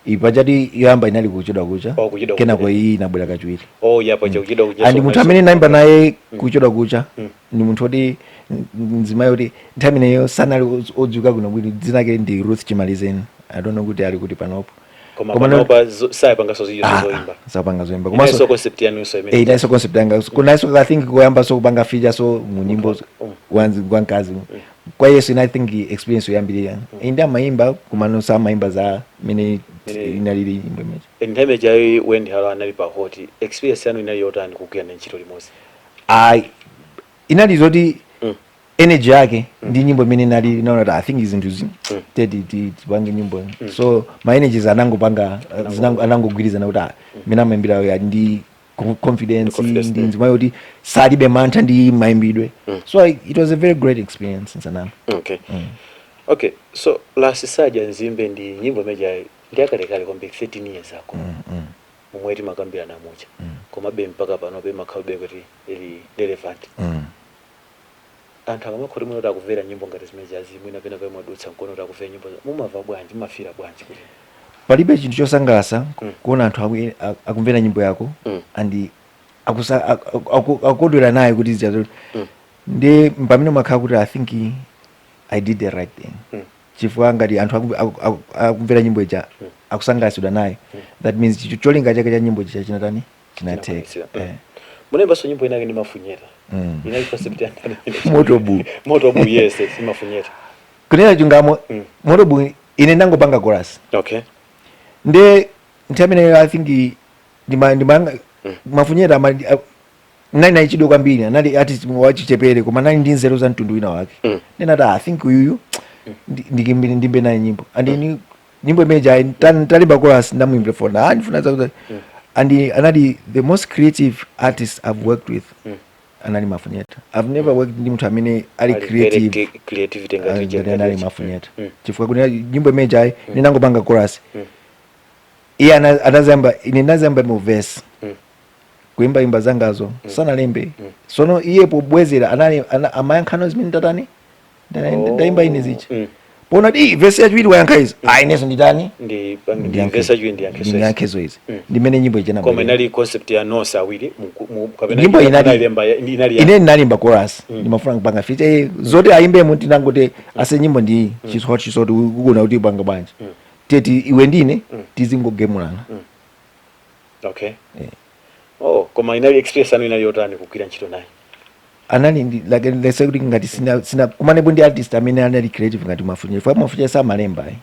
ipachati yoyamba inali Kuchedwa Kucha. Oh, Kuchedwa Kenako Kucha. iyi inabwera kachiwiri. Oh, yapo Kuchedwa Kucha. And munthu amene naimba naye Kuchedwa Kucha ndi munthu oti mzimayi oti nthawi imeneyo sanali odziwika kuno bwino. Dzina lake ndi Ruth Chimalizeni. I don't know kuti ali kuti panopo. Koma Koma panopa sayipanganso ziyo Ah, zoimba. sapanga zoimba. Komanso Komanso concept yanunso imene. Eh, inaiso concept yanga kunaiso, I think, kuyamba so kupanga feature so mu nyimbo wankazi kwa yesu ina, I think, experience yoyambirira indi amayimba kumano samayimba za mene inalili nyimbo imeneyi. Nthawi imeneyi Wendy Hara anali pa hot. Experience yanu inali yotani kugwira ntchito limodzi? Ai, inali zoti energy yake ndi nyimbo imene inali inaona kuti I think zinthu zi teti tipange nyimbo, so ma energies anangopanga anangogwirizana kuti ah, mene amayimbira ali ndi confidence. Confidence, ndi nzimayi kuti salibe mantha ndi mayimbidwe. So it was a very great experience nsanama. Okay, so Last Saja Nzimbe ndi nyimbo imeneyi ndi akalekale kwambiri, 13 years ago, momwe timakambirana mucha, komabe mpaka pano pemakhalbe kuti ili relevant. Anthu akamakhoti mwina kuti akumvera nyimbo ngati zimene mwina pena pamwe mwadutsa mkono kuti akumvera nyimbo, mumamva bwanji, mumafira bwanji kuti Palibe chinthu chosangalatsa kuona anthu akumvera nyimbo yako and akukondwera naye kuti zichazo ndi pamene umakhala kuti I think I did the right thing, chifukwa ngati anthu akumvera nyimbo ija, akusangalatsidwa nayo, that means cholinga chake cha nyimbo chija chinatani, chinatheka. Chinakwaniritsidwa. Eh. Munembanso nyimbo inake ndi Mafunyeta. Inali concept ya ndani? Motobu. Motobu, yes, Mafunyeta. Kunena chungamo, Motobu ine ndangopanga chorus. Nde nthawi imeneyo I think ndima Mafunyeta nali nayichidwe kwambiri. Anali artist wachichepere koma nali ndi nzeru za mtundu wina wake. Ndinati, "Ah, I think uyuyu ndimbe naye nyimbo." And nyimbo imeneja talimba chorus, ndamuimbira phone, ah, ndifuna zakuti, and anali the most creative artist I've worked with. Anali Mafunyeta. I've never worked ndi munthu amene ali Ali very creative creativity ngati ngati anali Mafunyeta, chifukwa kuti nyimbo imeneja ndinangopanga chorus, iye anazamba, ine ndazamba mu verse, kuimba imba zangazo sanalembe. Sono iye pobwezera anali amayankhano zimene ndatani, ndayimba ine zicha. Pona ti verse yachiwiri wayankha izi, ah, inenso nditani? Ndi ndi verse yachiwiri ndiyankheso. Ndiyankhezo izi. Ndimene nyimbo ija Koma inali concept ya nonse awiri kapena Nyimbo inali ine ndinalimba chorus, ndimafuna kupanga feature, zoti ayimbemo tinangoti ase nyimbo ndi she's hot, she's hot, ukuna kuti upanga bwanji, teti iwe ndine tizingogemulana. Okay. Eh. Oh, koma inali experience yanu inali yotani kugwira ntchito naye? Anali ndi like, let's say kuti ngati sina kumanepo ndi artist amene anali creative ngati Mafunyeta, fwa Mafunyeta samalemba, eh.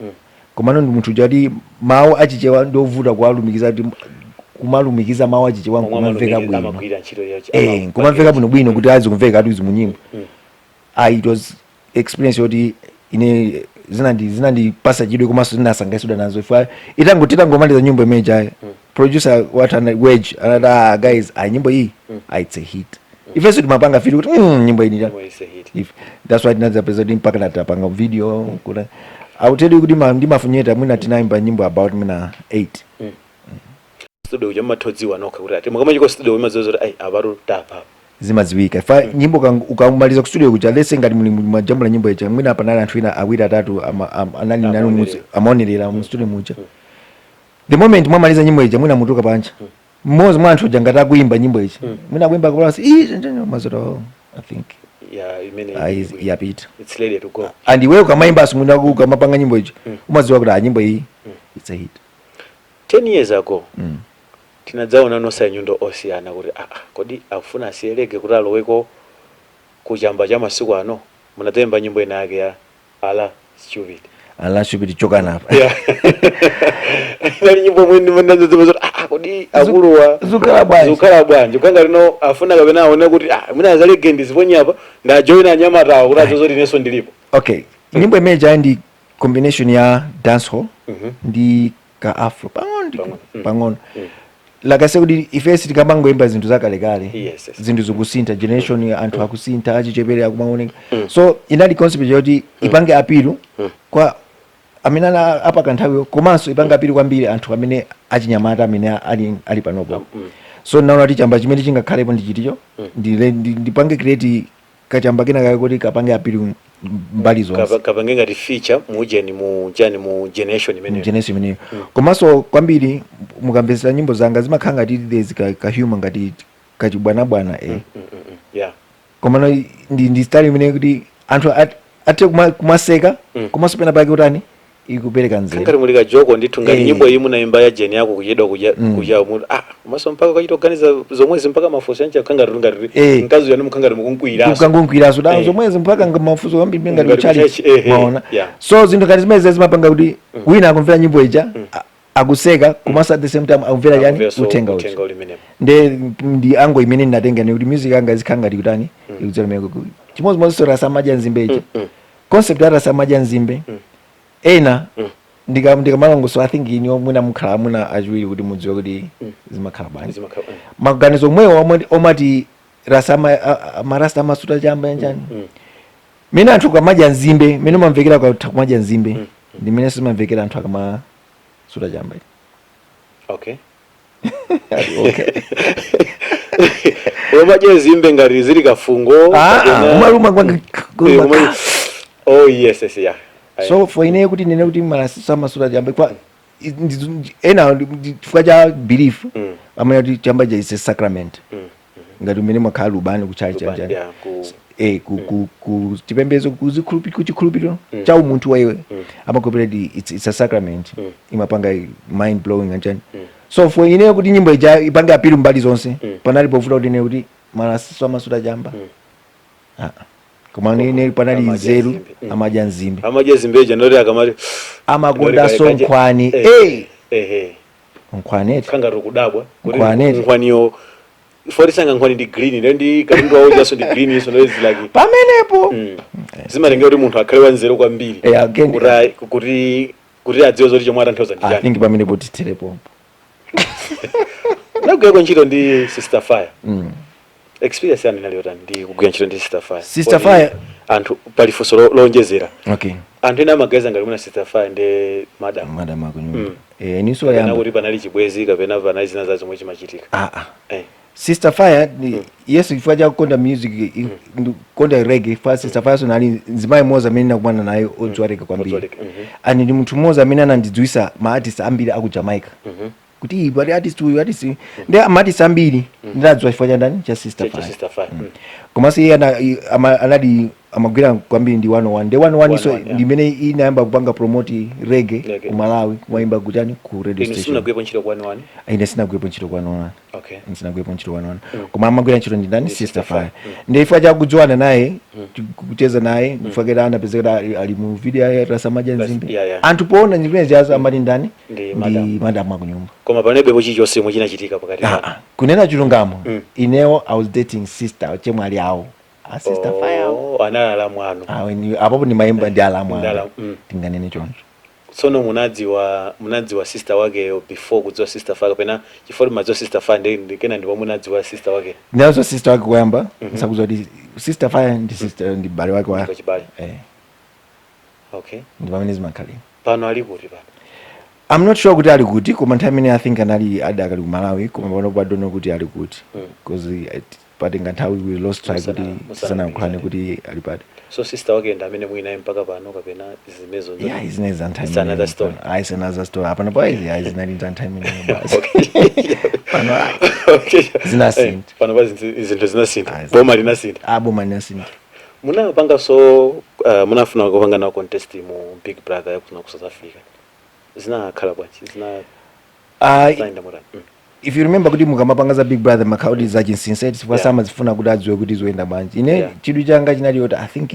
Komano ndi munthu uja kuti mawu achichewa ndiovuta kuwalumikiza, kuti kumalumikiza mawu achichewa Momwe nkumamveka bwino. Amagwira ntchito yachi Eh, nkumamveka bwino bwino kuti azikumveka ati mu nyimbo. Ah, it was experience yoti ine zinandipasa chidwi komanso zinasangalatsidwa nazo. Ifwa itango titangomaliza nyimbo imeneja, producer wathu ana wedge anati, "Ah guys, ah, nyimbo iyi, ah, it's a hit." Ifenso timapanga feel kuti nyimbo iyi Nyimbo is a hit. If that's why tinadzapeza kuti mpaka natapanga video kuna, I will tell you kuti ndi Mafunyeta mwina tinaimba nyimbo about mwina 8. Studio uja mumathodziwa nokha kuti ati mukamachiko studio imadziwa zoti ai, apatu tapa. Zimadziwika fa nyimbo ukamaliza ku studio kuja, let's say ngati muli majambula nyimbo ija, mwina panali anthu ina awiri atatu anali nanu Amaonerera. amaonerera mu studio muja. The moment mwamaliza nyimbo ija, mwina mutuka panja, mmodzi mwa anthu uja ngati akuimba nyimbo ija, mwina akuimba chorus ii mazota, oh, I think ya imene ah, yapita. It's ready to go. And iweyo ukamayimbanso, mwina ukamapanga nyimbo ija, umadziwa kuti ah, nyimbo iyi, it's a hit. 10 years ago tinadzaona nonse anyundo osiyana kuti ah, ah, kodi akufuna asiyelege kuti aloweko kuchamba cha masiku ano? Munadzayimba nyimbo ina yake ya Ala Stupid. Ala Stupid, chokanapa. Yeah. Inali nyimbo mwini ndinadzazoti ah, ah, kodi akuluwa Zukhala bwanji? Zukhala bwanji kanga lino afuna kapena aone kuti ah, mwina azalege ndiziponye apa, ndajoina anyamatawa kuti azozoti inenso ndilipo. Okay, nyimbo imene ija ndi combination ya dancehall ndi ka afro pang'ono Pang'ono. Pang'ono. Like I say kuti ifesi tikamangoimba zinthu zakalekale, zinthu zikusintha, generation, anthu akusintha, achichepere akumaoneka. So inali concept yoti ipange appeal kwa amene ana apaka nthawiyo, komanso ipange appeal kwambiri anthu amene achinyamata amene ali panopo. So naona kuti chamba chimene chingakhalepo ndi chiticho, ndipange create kachamba kena kake kuti kapange appeal mbali zonse. Kapange ngati feature mujeni mu jani mu generation imeneyo. Generation imeneyo. Komanso kwambiri mukamvetsera nyimbo zanga zimakhala ngati there's ka humor, ngati kachibwanabwana. Komano ndi style imene kuti anthu athe kumaseka, komanso pena pake kutani, ikupereka nzeru. Ngati muli kajoko ndithu, ngati nyimbo iyi munayimba ya jeni yako kuchedwa kuja, kuja muti ah, komanso mpaka kachita kuganiza zomwezi, mpaka mafunso yanji khangati ngati mkazi yanu mukhangati mukunkwiraso. Ukangonkwiraso da. Zomwezi mpaka mafunso kwambiri ngati Ngati kuchali. kuchachi, eh, eh, Maona? So zinthu ngati zimene zimapanga kuti wina akumvera nyimbo ija, akuseka, komanso at the same time akumvera chani? Akumveranso Uthenga uthenga uja. uli menemo. Nde ndi ango imene ndinatenga ni kuti music anga izikhala ngati kutani, ikudzera meko. Chimodzimodzi Rasamadya Nzimbe ichi, concept ya Rasamadya Nzimbe, ena ndikamalongoso, I think iniwo mwina mukhala mwina achiwiri kuti mudziwe kuti zimakhala bwanji. Zimakhala. Maganizo omwewo omati rasama marasta amasuta chamba yanjani, mene anthu akamadya nzimbe, mene umamvekera ukatha kumadya nzimbe, ndi mene simamvekera anthu akamasuta chamba. Okay. Umadya nzimbe ngati zili kafungo. Ah, umaluma. Oh yes, yeah. So for ineyo kuti nene kuti marasta amasuta chamba kwa ena chifukwa cha belief, amene kuti chamba cha is a sacrament, ngati umene mwakhala lubani kuchachi. Lubani, chanjani. yeah, Ku chipembedzo, kuchikhulupiriro cha umunthu wa iwe, amakhulupirira kuti it's a sacrament, imapanga mind blowing anjani. So for ineyo kuti nyimbo ija ipange appeal mbali zonse, panali povuta kuti ine kuti marasta amasuta chamba. Ah, ah. Koma ine panali Amadya nzeru. nzimbe. Amadya nzimbe. Amadya nzimbeja ndoti akamati Amakonda ndoti sonkhwani. Ehe. Nkhwani eti. Khangati kudabwa kuti Nkhwani. nkhwaniyo fotisanga nkhwani ndi green, ndo ndi katundu wawo jaso ndi green, so ndo like Pamenepo. Zimatengera kuti munthu akhale wanzeru kwambiri Again, kuti adziwe zoti chomwe atanthauza ndi I chani. think pamenepo titerepo. Ndagwirako ntchito ndi Sister Fire. Experience yanu inali yotani ndi kugwira ntchito ndi Sister Fire? Sister Kodi Fire- anthu pali funso lonjezera. Okay. Anthu ena amaganiza ngati mwina Sister Fire ndi madam. Madam akunyumba. Niso kapena yamba kuti panali chibwezi kapena panali zina za zomwe chimachitika. Ah, ah. Sister Fire ni yesu chifukwa cha kukonda music, kukonda reggae, fa Sister Fire so nali mzimayi mmodzi amene ndakumana naye odziwa reggae kwambiri. Odziwa reggae, mhm. And ndi munthu mmodzi amene anandidziwisa ma artist ambiri aku Jamaica, kuti iyi pali artist uyu, artist uyu. Ndi ma artist ambiri ndinadziwa chifukwa cha ndani? Cha Sister Cha Fire. Sister Fire. Komanso iye anali amagwira kwambiri ndi 101, ndi 101 so 101, yeah. ndimene inayamba kupanga promote reggae Reggae. ku Malawi, kumayimba kuchani, ku radio Inu station. simunagwirepo ntchito kwa 101? Ine sinagwirepo ntchito kwa 101. Sinagwirepo ntchito kwa 101, koma amagwira ntchito ndi ndani? Ndi Sister Sister Fire. Ndi chifukwa chakudziwana naye, kucheza naye, chifukwa kera anapezeka ali mu video ya Rasamaja Nzimbe. Anthu poona zimene ziyazo amati ndani? Ndi Ndi madam. Madam akunyumba. Koma panalibepo chilichonse chomwe chinachitika pakati Ah, panu? ah. Kunena chilungamo, inewo I was dating sister chemwe ali awo a Sister Fire awo. Oh, anali alamu anu? Ah, apopo ndimayimba ndi alamu Ndi anga. alamu. Tinganene choncho. Tsono munadziwa sister wakeyo before kudziwa Sister Fire, kapena chifukwa mumadziwa Sister Fire ndi kena ndipo munadziwa sister wake? Ndinazo sister wake kuyamba, nsakudziwa kuti Sister Fire ndi sister, ndi bale wake wa Ndi chibale. Eh. Okay. Ndi pamene zimakhalira. Pano ali kuti pano? I'm not sure kuti ali kuti, koma nthawi imene I think anali adakali ku Malawi, koma pano I don't know kuti ali kuti, because patenga nthawi, we lost track kuti Musana tisanayankhulane kuti ali pati. So sister wake ndi amene muli naye mpaka pano, kapena zimenezo Yeah, izinezi za nthawi It's another imeneyo. story. Ah, it's another story. Apano pa izi, ah, zinali za nthawi imeneyo basi. Pano ah, zinasintha. Pano pa zinthu zinasintha. Ah, Boma linasintha. Ah, boma linasintha. Munapanga so munafuna kupanga nawo contest mu Big Brother yakuno ku South Africa. Zinakhala bwanji? Zina Ah, zinayenda motani? If you remember kuti mukamapanga za Big Brother, makhaudi za chinsinsi, chifukwa samazifuna kuti adziwe kuti zoyenda bwanji. Ine chidwi changa chinali kuti I think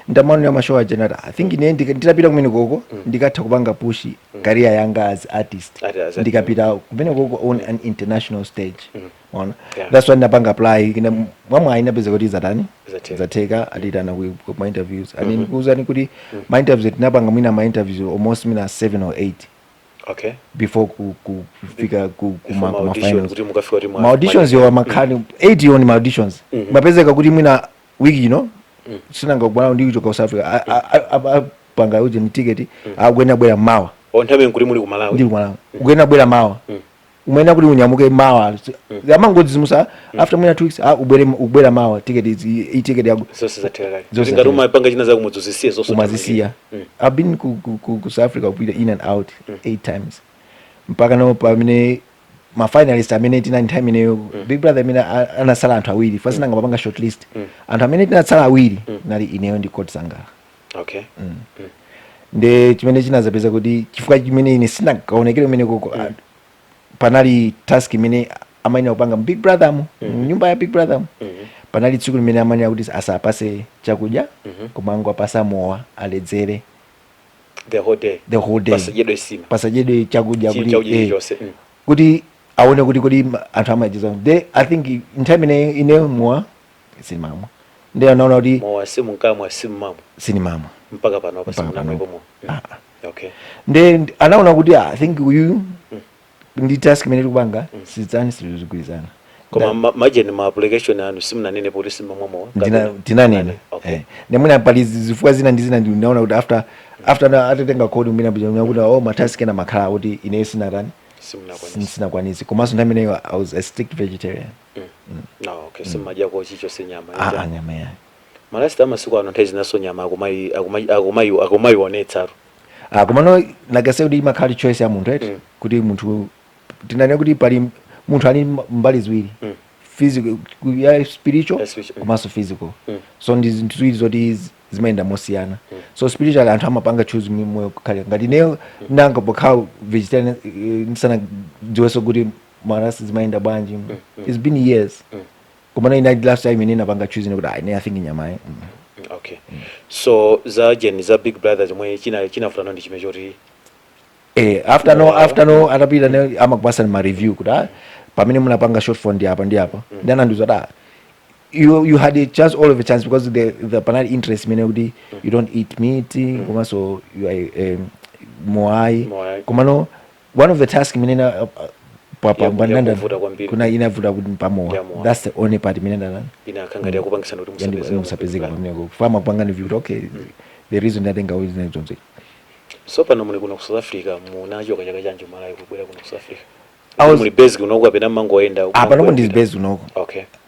ndamaonera ma show aja, nati I think ine nditapita kumene koko ndikatha kupanga push career yanga as artist. As Ndikapita kumene koko on an international stage. Waona? Yeah. That's why ndinapanga apply. Ine mwamwe inapeza kuti zatani? Zatheka. Zatheka, atitana ku ma interviews. And ndikuwuzani kuti ma interviews tinapanga, mwina ma interviews almost mwina 7 or 8 before kufika Before kuma, ma kuma audition, finals. kuti mukafika kuti Ma auditions yo makhali 8 yo ni ma auditions. Mapezeka kuti mwina wiki ino sinanga kubwana ndi kuchoka South Africa, apanga uje ni ticket, akuyenda bwera mawa. Onthawi nkuti muli ku Malawi? Ndili ku Malawi, ukuyenda bwera mawa. Umayenera kuti unyamuke mawa, amangodzimusa after mwina 2 weeks, ah, ubwere, ubwera mawa, ticket i ticket yako. Zonse zatheka kale. Zonse Ngati zatheka. Umapanga china zako mudzuzisiye zonse. Umazisiya. I've been ku South Africa kupita in and out eight times mpaka no pamene ma finalist amene tinali nthawi imeneyo, Big Brother amene anasala anthu awiri, first nanga mapanga short list, anthu amene tinatsala awiri nali ineyo ndi Code Sangala. Nde chimene chinazapeza kuti chifukwa chimene ine sinakaonekere kumene koko, panali task imene amayenera kupanga mu Big Brother, mu nyumba ya Big Brother mu. Panali tsiku limene amayenera kuti asapase chakudya, koma angowapasa mowa aledzere. The whole day? The whole day. Pasadyedwe sima? Pasadyedwe chakudya. Chinthu Kuti chakudya chilichonse. Kuti aone kuti kodi anthu amacheza. De I think nthawi imene ine mowa sinimamwa, ndi anaona kuti Mowa simunkamwa, simmamwa? Sinimamwa. Mpaka pano apa? Mpaka Simunamwepo pano. mowa? Ah, ah. Okay. Nde anaona kuti, ah, I think uyu ndi task imene tikupanga sizani, sizigwirizana. Koma majeni ma application anu simunanene kuti simmamwa mowa? Tinanena. Okay. Ndimwina pali zifukwa zina ndi zina. Ndinaona kuti after na atatenga code mwina kuja kuti, oh, ma task ena makhala kuti ine sinatani. Simunakwanisa. Sinakwanisi. Komanso nthawi imeneyo I was a strict vegetarian. No, okay, simmadyako chichonse, nyama? Ah, ah, nyama ya Malasita amasiku ano nthawi zinaso nyama akumayionetsatu. Ah, komano nagase kuti imakhala choice ya munthu, right? Kuti munthu, tinanena kuti pali munthu ali mbali ziwiri, physical ya spiritual, Ya spiritual. komanso physical. So ndi zinthu ziwiri zoti zimayenda mosiyana. So spiritual anthu amapanga choose moyo kukhale ngati ineyo nanga pokhala vegetarian, ndisanadziwenso kuti marasi zimayenda bwanji. It's been years, komano ina last time ine napanga choose kuti, ah, ine I think nyamayi. Okay, so za jeni za Big Brother zomwe chinavutana ndi chimene choti After no, after no atapita ne amakupasa ma review kuti, ah, pamene munapanga short form ndi apa ndi apa, ndi anandiuza kuti, ah, you had a chance, all of a chance, because the panali interest imene kuti you don't eat meat, komanso you are moai. Moai. Komano one of the task imene na pa pa Yakuvuta kwambiri. Kuna inavuta kuti pamowa. Ya mowa. That's the only part imene ndana Inakhala ngati yakupangitsani kuti musapezeke mu musapezeka Big Brother. pameneko fama kupanga review kuti, okay, the reason ndatenga uzi zonse. So pano muli kuno ku South Africa, munachoka chaka chanji Malawi kubwera kuno ku South Africa? I was Muli base kuno kapena mangoyenda? Ah, panopo ndi base kunoko.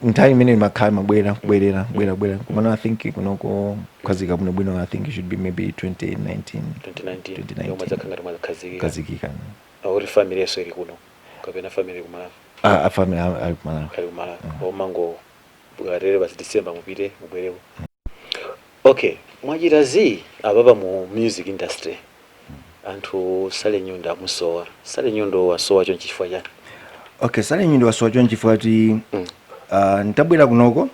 Nthawi imene makhala mabwera, kubwerera, kubwera, kubwera, komano I think kunoko kukhazika bwino bwino, I think it should be maybe 2019. 2019? 2019. Yomwe dzakhala ngati mwakhazikika. Kukhazikika. Akuti family yeso ili kuno kapena family ku Malawi? Ah, a family ali ku Malawi. Ali ku Malawi. Omango katere basi December mupite mubwereko. Okay, mwachita zi apapa mu music industry, anthu Sally Nyundo amusowa. Sally Nyundo wasowa chonchi chifukwa chani? Okay, Sally Nyundo wasowa chonchi chifukwa kuti ntabwera kunoko,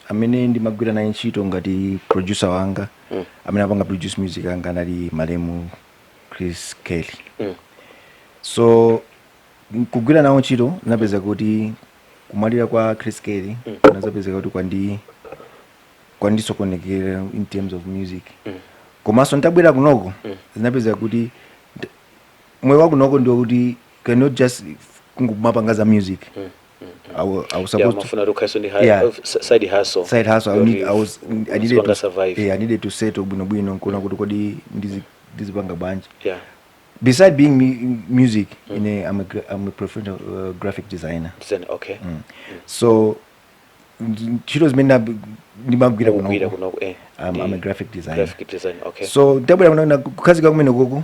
amene ndimagwira naye ntchito ngati producer wanga, amene apanga produce music anga, anali malemu Chris Kelly. So kugwira nawo ntchito, napeza kuti kumwalira kwa Chris Kelly kunazapezeka kuti kwandisokonekera in terms of music. Komanso ntabwera kunoko, zinapeza kuti moyo wa kunoko ndiwo kuti cannot just kungumapanga za music. I was Yeah, supposed to mafuna tukhaso ndi Yeah. side hustle. Side hustle. I, need, I was I needed Uzipanga to survive. Yeah, I needed to settle bwinobwino nkuona kuti kodi ndizipanga bwanji. Beside being music, I'm a professional graphic designer. Design, okay. So ntchito zimene ndimagwira Mukugwira kunoko, kunoko. I'm a graphic designer. Graphic design, okay. So ndabwera kuno kukhazika kumene koko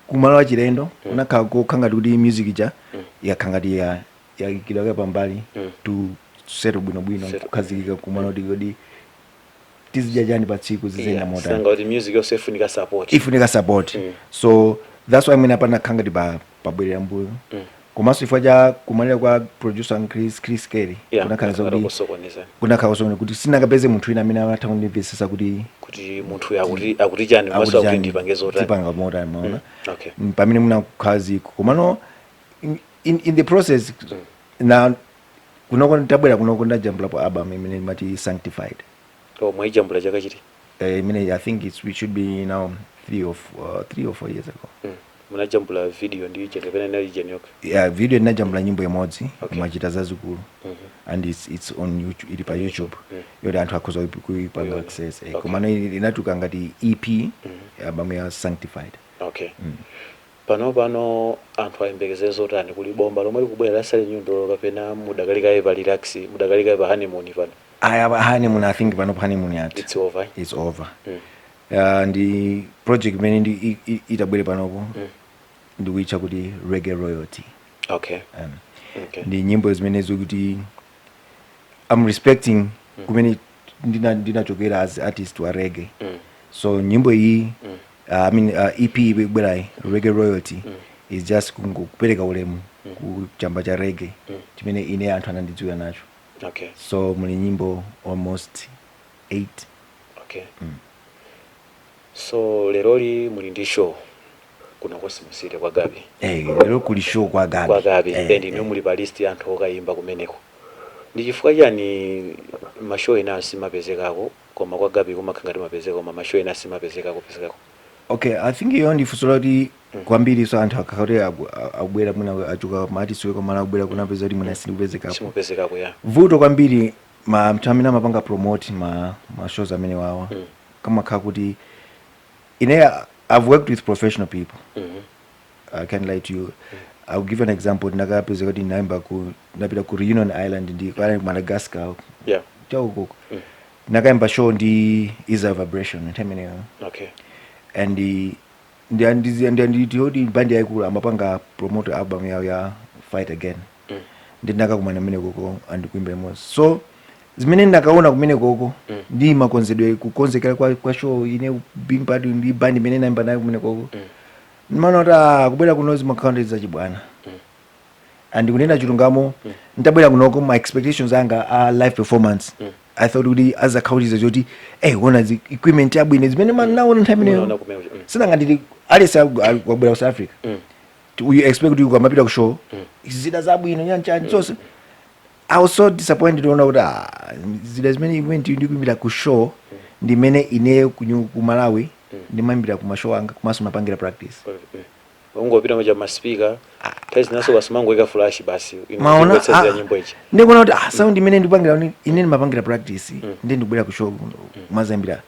kumalo achilendo, kunakhala kokha ngati kuti music ija yakhala ngati yayikidwa pambali to settle bwinobwino, Settle. kukhazikika kumalo kuti kodi tizidya chani pa tsiku, zizenda motani. Sanga kuti music yonse ifunika support. Ifunika support. So that's why mwina panakhala ngati pabwerera mbuyo. Komanso chifukwa cha kumwalira kwa producer Chris Kelly, kunakhala zakuti kusokoneza. Kunakhala kusokone kuti sinakapeze munthu wina amene amatha kundimvetsetsa kuti Kuti munthu akuti chani, komanso akuti ndipange zotani. Tipanga motani, maona? Okay. Pamene munakhaziko, komano in the process na kunoko, ntabwera kunoko, ndajambulapo album imene imati Sanctified. Oh, mwaijambula chaka chiti? Imene I think it should be now 3 or 4 years ago. Munajambula video ndi ijeni kapena inali ijeni yokha? Yeah, video ndinajambula nyimbo imodzi. Mwachita zazikulu and it's on YouTube, ili pa YouTube, yoti anthu akhoza kuipanga Kuiona. access. Okay. Komano inatuka ngati EP, album ya Sanctified. Okay. Pano pano anthu ayembekezere zotani? Kuli bomba lomwe likubwera la Sally Nyundo, kapena mudakalikaye pa relax, mudakalikaye pa honeymoon pano? Aya, honeymoon, I think pano honeymoon yatha. It's over. It's over. Ndi project imene ndi itabwere panopo, ndikuitcha kuti Reggae Royalty. Ndi nyimbo zimene zikuti I'm respecting kumene ndinachokera as artist wa reggae. So nyimbo iyi, I mean, EP ibwerayi, Reggae Royalty, is just kupereka ulemu ku chamba cha reggae chimene ine anthu anandidziwira nacho. So muli nyimbo almost 8. Okay, so leroli muli ndi show kuno Cosmos City kwa Gabi? Eh, lero kuli show kwa Gabi. Kwa Gabi. And inu muli pa list ya anthu okayimba kumeneko. Ndi chifukwa chani ma show ena simapezekako, koma kwa Gabi kumakhala ngati mapezeka, koma ma show ena simapezekako pezekako? Okay, I think iyo ndifunso loti kwambiri. So anthu akakati akubwera, mwina achuka ma artist komala akubwera kunapeza kuti mwina sindikupezekapo. Simupezekako, ya. Vuto kwambiri, ma anthu amene amapanga promote ma shows amene wawa, kamakhala kuti ine, I've worked with professional people. I can't lie to you. I'll give you an example. Ndakapeza kuti ndinayimba ku, ndapita ku Reunion Island, ndi ku island Madagascar chaukoko. Ndakayimba show ndi Israel Vibration nthawi imeneyo. And nditi bandi yayikulu amapanga promote album yawo ya Fight Again. Ndi ndakakumana kumene koko andikuimba imodzi. So zimene ndakaona kumene koko ndi makonzedwe, kukonzekera kwa show, ine being part ndi band imene nayimba nayo kumene koko, ndimaona kuti kubwera kuno zimakhala ndi zachibwana. And kunena chilungamo, ntabwera kunoko, my expectations anga a live performance, I thought kuti azakhautiza choti kuona equipment yabwino zimene manaona nthawi Munaona imeneyo. kumene. Sinanga ndili aliyense wabwera ku South Africa, you expect kuti ukamapita ku show zida zabwino nyanchani zonse. I was so disappointed kuona kuti zida zimene event ndikuimbira ku show ndimene ineyo ku Malawi ndimayimbira ku ma show anga, komanso mapangira practice. Ungopita macha ma speaker, nthawi zinaso basi mangoika flash basi. Maona. Ingwetsezera nyimbo ichi. Ndikuona kuti sound imene ndikupangira ine ndimapangira practice, ndi ndikubwera ku show kumazambira.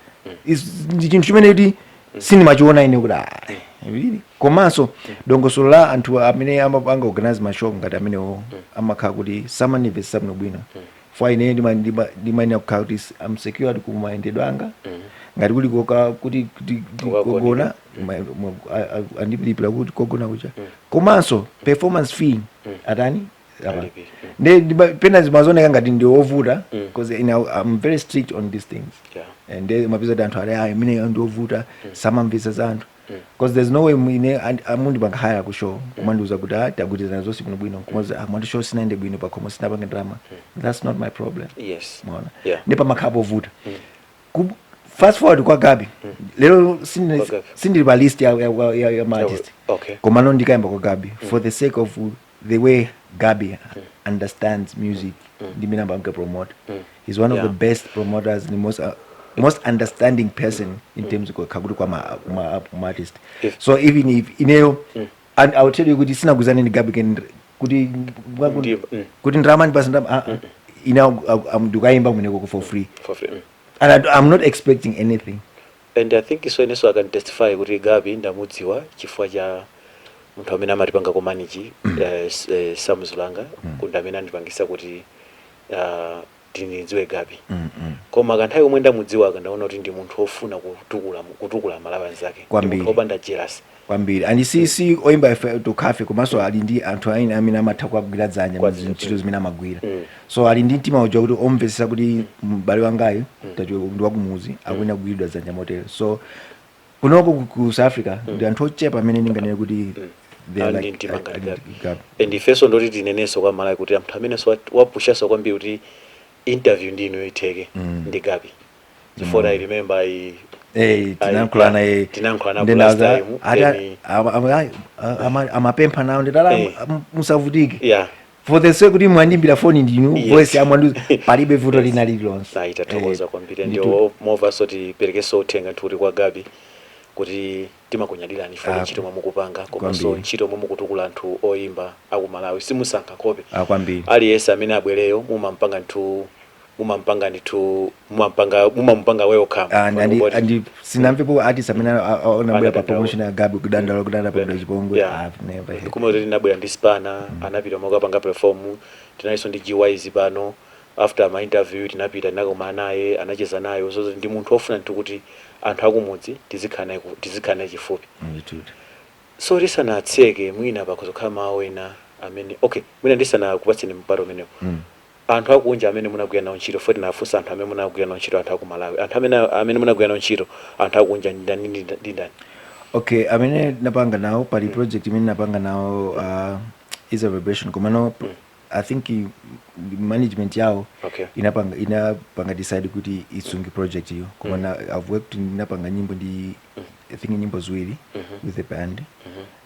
Ndi chinthu chimene kuti sindimachiona ine kuti really. Komanso dongosolo la anthu amene amapanga organize ma show ngati amenewo amakhala kuti samanimvetsa bwino bwino. Fwa ine ndimayenera kukhala kuti I'm secured ku mayendedwe anga, ngati kuli koka kuti Kukagona. Kogona andipilipira kuti kogona kucha, komanso performance fee atani apa. Alipira. Ndi pena zimazooneka ngati ndi ovuta because you know, I'm very strict on these things. And then mapeza kuti anthu ali imene ndi ovuta, samamvetsa za anthu, because there's no way ine amundipanga hire ku show, kumandiuza kuti tagwirizana zonse bwino bwino, kumaza mwati show sinaende bwino, pakhomo sinapange drama. That's not my problem. Mwaona? Ndi pamakhala povuta. Fast forward kwa Gabi lero, Kwa Gabi. sindili pa list ya ma artist. Komano ndikayimba kwa Gabi for the sake of the way Gabi understands music, ndimene ambamke promote. He's one of the best promoters, the most understanding person in terms of kakuti kwa ma artist. So even if ineyo, and I will tell you kuti sinaguzane ndi Gabi kuti kuti ndrama ndipasa ndrama, ine ndikayimba kumeneko for free. For free. And I'm not expecting anything. And I think so inenso I can testify kuti Gabi ndamudziwa chifukwa cha munthu amene amatipanga ku manage, Sam Zulanga, kuti amene andipangisa kuti tinidziwe Gabi. Koma kanthawi komwe ndamudziwa ndaona kuti ndi munthu wofuna kutukula Malawi anzake. Ndi Kwambiri. munthu wopanda jealous. Kwambiri. And si oyimba ife tokhafe, komanso ali ndi anthu aina amene amatha kuwagwira dzanja ntchito zimene amagwira. So ali ndi mtima uja kuti omvetsetsa kuti m'bale wangayo ndi wakumuzi, akuyenera kugwiridwa dzanja motere. So kunoko ku South Africa ndi anthu ochepa amene ndinganene kuti they are Ali ndi like mtima ngati ali Gabi. ndi Gabi. And ifenso ndoti tinenenso kwa Malawi kuti anthu amenenso wapushanso kwambiri kuti interview ndi ino itheke ndi Gabi, chifukwa I remember I Tinayankhulana. Tinayankhulana last time, then Amapempha nawo nditala, musavutike, for the sake kuti mwandimbira foni ndinu, voice yamwandu, palibe vuto lina lililonse. Ayi, tathokoza kwambiri. Ndithu. Ndio movanso tiperekenso uthenga nthu kuti kwa Gabi kuti timakunyadirani for ntchito momwe mukupanga, komanso Kwambiri. ntchito momwe mukutukula anthu oyimba aku Malawi. Simusankha nkhope. Kwambiri. Aliyense amene abwereyo mumampanga nthu. Mumampanga ndithu, mumampanga, mumamupanga welcome. And sinamvepo artist amene anabwera pa Anadandaula. promotion ya Gabi kudandaula kuti anapangidwa chipongwe. I've never heard. Kumwe kuti tinabwera ndi Spana, anapita mokapanga perform. Tinalinso ndi Gwise pano. After ma interview tinapita, tinakumana naye, anacheza nayo. So ndi munthu ofuna ndithu kuti anthu akumudzi tizikhala naye chifupi. Ndithu. So tisanatseke, mwina pakuzokhala mawu ena amene, okay, mwina ndisanakupatseni mpata umenewo, anthu akunja amene munagwira nawo ntchito, fo tinafunsa anthu amene munagwira nawo ntchito, anthu aku Malawi, anthu amene munagwira nawo ntchito, anthu akunja, ndani ndi ndani? Okay, amene napanga nawo pali project imene napanga nawo is a vibration, komano I think management yawo inapanga decide kuti isunge project iyo. Koma I've worked, napanga nyimbo ndi, I think, nyimbo ziwiri with the band.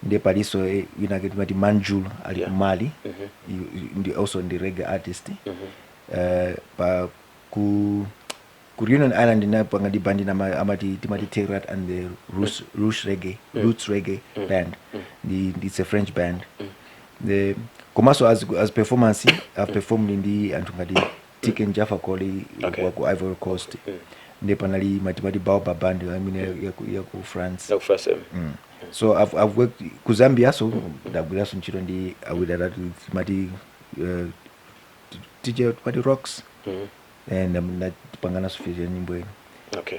Ndiye paliso inake timati Manjul, ali ku Mali. Ndi also ndi reggae artist. Pa ku Reunion Island inapanga ndi band amati timati Terat and the Roots, Roots Reggae Band. It's a French band. The komanso as performance, I've performed ndi anthu ngati Tiken Jah Fakoly wa ku Ivory Coast. Ndi panali matimati Baobab Band amene ya ku France. Yaku France. So I've worked ku Zambia, so ndagwiranso ntchito ndi awiri atatu, timati TJ timati Rocks and ndapanganaso feature nyimbo ino.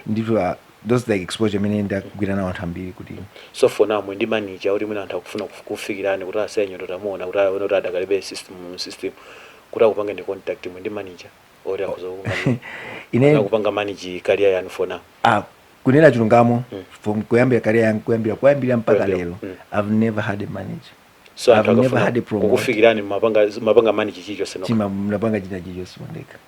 Ndithu, those like exposure imene ndagwira nawo anthu ambiri kuti. So for now mwe ndi manager kuti mwina anthu akufuna kufikirani kuti asenyo tamuona, kuti aone kuti adakalibe system kuti akupange ndi contact, mwe ndi manager oti akhuza Ine kupanga manage career yanu for now? Ah, kunena chilungamo, from kuyambira career yangu, kuyambira mpaka Kuyambira, lero, I've never had a manager. So anthu I've never akafuna had a promoter. kukufikirani, mapanga manage chilichonse nokha? Chima mnapanga china chilichonse ndekha.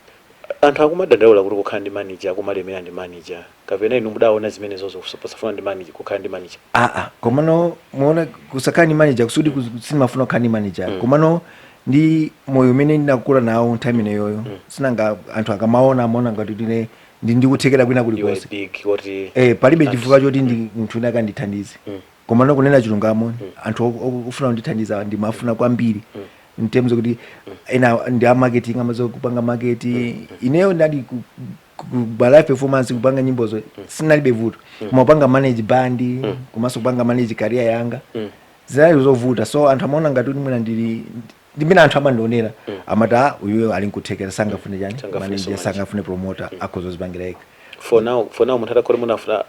Anthu akumadandaula kuti kukhala ndi manager akumalemera ndi manager, kapena inu mudaona zimene zozo posafuna ndi manager, kukhala ndi manager? Aa, komano muona, kusakhala ndi manager kusudi simafuna kukhala ndi manager, komano ndi moyo umene ndinakula nawo nthawi imeneyoyo, sinanga anthu akamaona amaona ngati ndine ndikuthekera kwina You are kulikonse. big kuti Palibe chifukwa choti ndi munthu wina akandithandize. Komano kunena chilungamo, anthu ofuna kundithandiza ndimafuna kwambiri, in terms kuti ena ndi a marketing, amazo kupanga market. Ineyo ndali ku live performance, kupanga nyimbozo sinalibe vuto, koma kupanga manage band komanso kupanga manage career yanga zinali zovuta. So anthu amaona ngati kuti mwina ndili ndimene anthu amandionera, amati, "Ah, uyuyo ali nkuthekera, sangafune chani?" Sangafune Manager, so much. sangafune promoter, akhoza kuzipangira yekha. For now munthu atakhole munafuna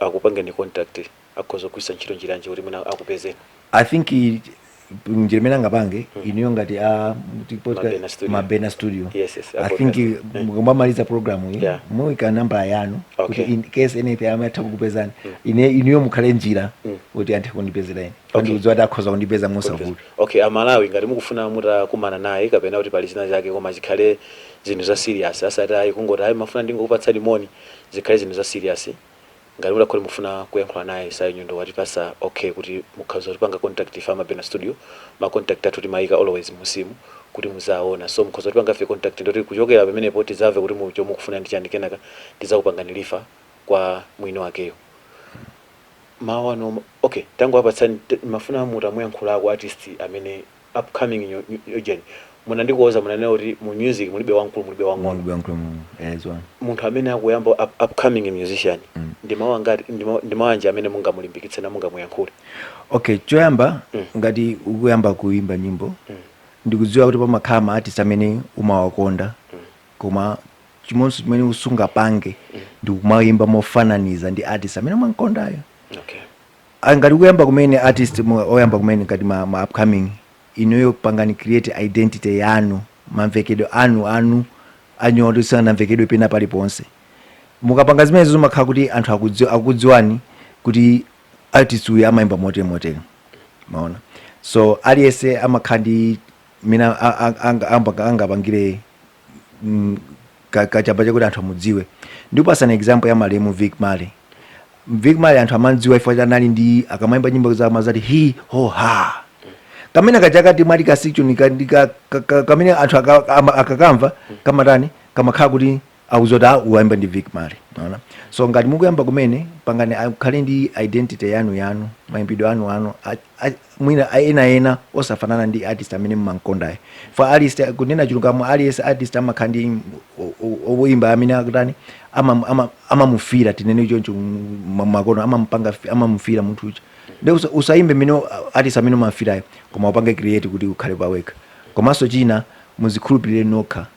akupangeni contact, akhoza kugwiritsa ntchito njira yanji kuti mwina akupezeni? I think njira imene angapange inuyo ngati a Mabena Studio. Mabena Studio, Yes, I think mukamamaliza program iyi, muyika nambala yanu kuti in case anything amatha kukupezani. Ine inuyo mukhale njira kuti anthu kundipezera ine. Ndikudziwa kuti akhoza kundipeza mosavuta. Okay, Amalawi, ngati mukufuna mutakumana naye kapena kuti pali zina zake, koma zikhale zinthu za serious, asati ayi kungoti ayi mafuna ndingokupatsani moni, zikhale zinthu za serious. Ngati mutakhole mufuna kuyankhula naye Sayo Nyundo, watipasa okay kuti mukhoza kutipanga contact ife Mabena Studio. Ma contact athu timayika always musimu kuti muzaona. So mukhoza kutipanga ife contact, ndoti kuchokera pamenepo tizamve kuti chomwe mukufuna ndi chani, kenaka tizakupangani refer kwa mwini wakeyo. Mawu ano, okay, tangowapatsani mafuna mutamuyankhulako artist amene upcoming ujeni munandikuoza, munanena kuti mu music mulibe wamkulu, mulibe wang'ono. Munthu amene akuyamba, upcoming musician, ndi mawu angati, ndi mawu anji amene mungamulimbikitse na mungamuyankhule? Okay, choyamba, ngati ukuyamba kuimba nyimbo, ndikudziwa kuti pamakhala ma artist amene umawakonda, koma chimodzi chimene usungapange ndi kumayimba mofananiza ndi artist amene umankondayo. Ngati ukuyamba kumene, artist oyamba kumene, ngati ma upcoming, inuyo pangani create identity yanu, mamvekedwe anu anyoti sanamvekedwe pena paliponse. Mukapanga zimenezo, zimakhala kuti anthu akudziwani kuti artist uyu amayimba motere motere, maona? So aliyense amakhala ndi mene angapangire kachamba chakuti anthu amudziwe. Ndikupasani example ya malemu Vic Marley. Vic Marley anthu amadziwa ifo anali ndi akamayimba nyimbo za amazati hi ho ha, kamene kachakati mwati kasichoni kamene anthu akakamva kamatani, kamakhala kuti Akuzoti, "Ah, uyamba ndi Vic Marley." Unaona? So ngati mukuyamba kumene, pangani, khale ndi identity yanu yanu, mayimbidwe anu anu, mwina ena ena osafanana ndi artist amene mmankondayo. For artist, kunena chilungamo, aliyense artist amakhala ndi oyimba amene akutani, amamufira, tinene choncho, makono amampanga, amamufira munthu uja. Ndi usayimbe mmene artist amene umamfirayo, koma upange create kuti ukhale pawekha. Komanso china, muzikhulupirire nokha.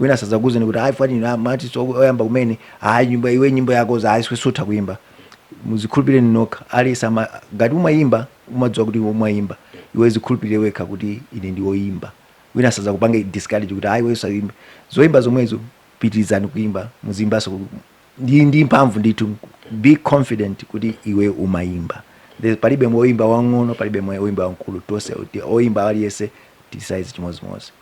Wina sazakuzeni kuti, "Ayi, fani artist oyamba kumene, ayi, nyimbo iwe, nyimbo yako za ayi, sutha kuimba." Muzikhulupirire nokha. Aliyense ngati umayimba, umadziwa kuti umayimba. Iwe zikhulupirire wekha kuti ine ndi woyimba. Wina sazakupange discourage kuti, "Ayi, iwe usayimbe." Zoyimba zomwezo, pitirizani kuimba, muzimbaso ndi mphamvu ndithu. Be confident kuti iwe umayimba. Palibe woyimba wang'ono, palibe woyimba wamkulu. Tonse oyimba, aliyense tili size chimodzimodzi.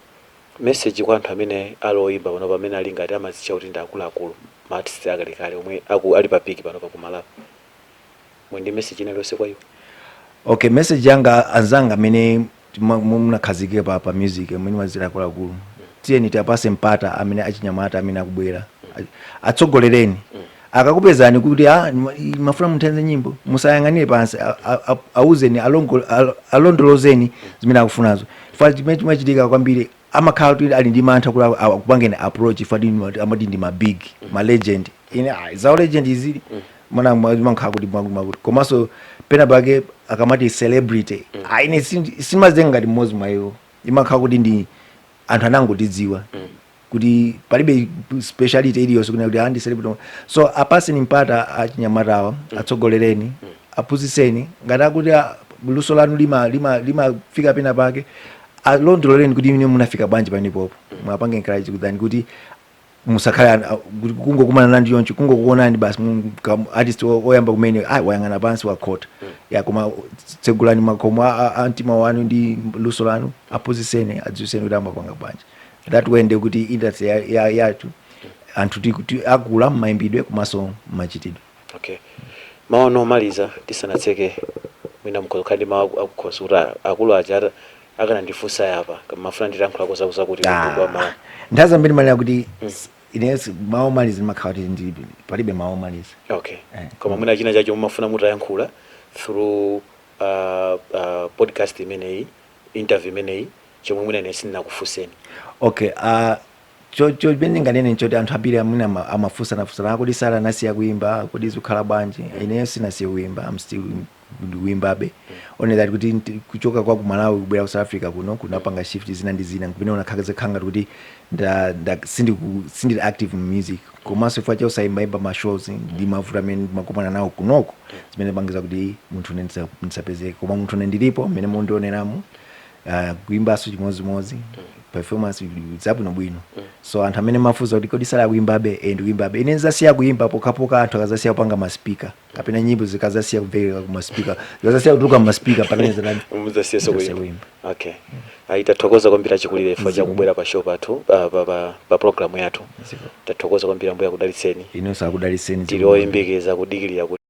Message kwa anthu amene ali oyimba pano, pamene ali ngati amazitcha kuti ndi akuluakulu, ma artist akalekale omwe ali pa peak pano pa kumalawi, mwe ndi message ina iliyonse kwa iwo? Okay, message yanga, anzanga amene munakhazikika pa music, amene mazira akuluakulu, tiyeni tiapase mpata amene achinyamata amene akubwera. Atsogolereni. Akakupezani kuti, "Ah, mafuna muthenze nyimbo," musayang'anire pansi. Auzeni, alondolozeni zimene akufunazo. Fa chimene chimachitika kwambiri, amakhala kuti ali ndi mantha kuti akupangeni approach, fa amati ndi ma big, ma legend. Ine, ah, zawo legend izili mana mankhala kuti mwakuti. Komanso pena pake akamati celebrity, ah, ine simazenga ngati mmodzi mwa iwo. Imakhala kuti ndi anthu anangotidziwa, kuti palibe speciality iliyonse kunena kuti andi celebrity. So apaseni mpata achinyamatawa, atsogolereni, aphunzitseni. Ngati akuti, ah, luso lanu limafika pena pake, alondololeni kuti ine munafika bwanji pamenepopo. Mwapange encourage kudani kuti musakhale kuti kungokumana nandi choncho, kungokuonani basi, artist oyamba kumene, ayi, wayang'ana pansi, wakhota ya. Koma tsegulani makomo a mtima wanu ndi luso lanu, aphunzitseni, adziwiseni kuti amapanga bwanji. That way ndi kuti industry yathu, anthu akula mmayimbidwe komanso mmachitidwe. Okay, mawu omaliza tisanatseke, mwina mukhoza kukhala ndi mawu akukhoza kuti akulu aja akanandifunsa yapa, mafuna nditayankhulako zakuti kwa mawu. Nthawi zambiri manena kuti ine mawu omaliza ndimakhala kuti palibe mawu omaliza. Okay. Eh. Koma mwina china chacho mumafuna mutayankhula through podcast imeneyi, interview imeneyi, chomwe mwina ine sindinakufunseni? Okay, cho chimene ndinganene nchoti anthu ambiri amene amafunsanafunsana, "Kodi Sara anasiya kuimba? Kodi zikukhala bwanji?" Ineyo sinasiye kuimba, I'm still ndikuimbabe. Only that kuti kuchoka kwa ku Malawi kubwera ku South Africa kuno kunapanga shift zina ndi zina, kumene unakhala ngati kuti sindili active in music. Komanso chifukwa cha usayimbayimba ma shows ndi mavuto amene ndimakumana nawo kunoko, zimene pangiza kuti munthu une ndisapezeke. Koma munthu une ndilipo, mmene mundioneramo, kuimbanso chimodzimodzi, performance zabwinobwino. So anthu amene mafunsa kuti, "Kodi Sara kuimbabe?" Eh, ndikuimbabe. Ine nzasiya kuimba pokhapokha anthu akazasiya kupanga ma speaker, kapena nyimbo zikazasiya kumvekera ku ma speaker, zikazasiya kutuluka mu ma speaker, pamene zitani? Mudzasiyeso Nzasiya kuimba. Kuimba. Okay, ayi, tathokoza kwambiri achikulire chifukwa chakubwera pa show pathu, pa program yathu. Tathokoza kwambiri, Ambuye akudalitseni. Inonso akudalitseni. Tili oyembekeza kudikirira kuti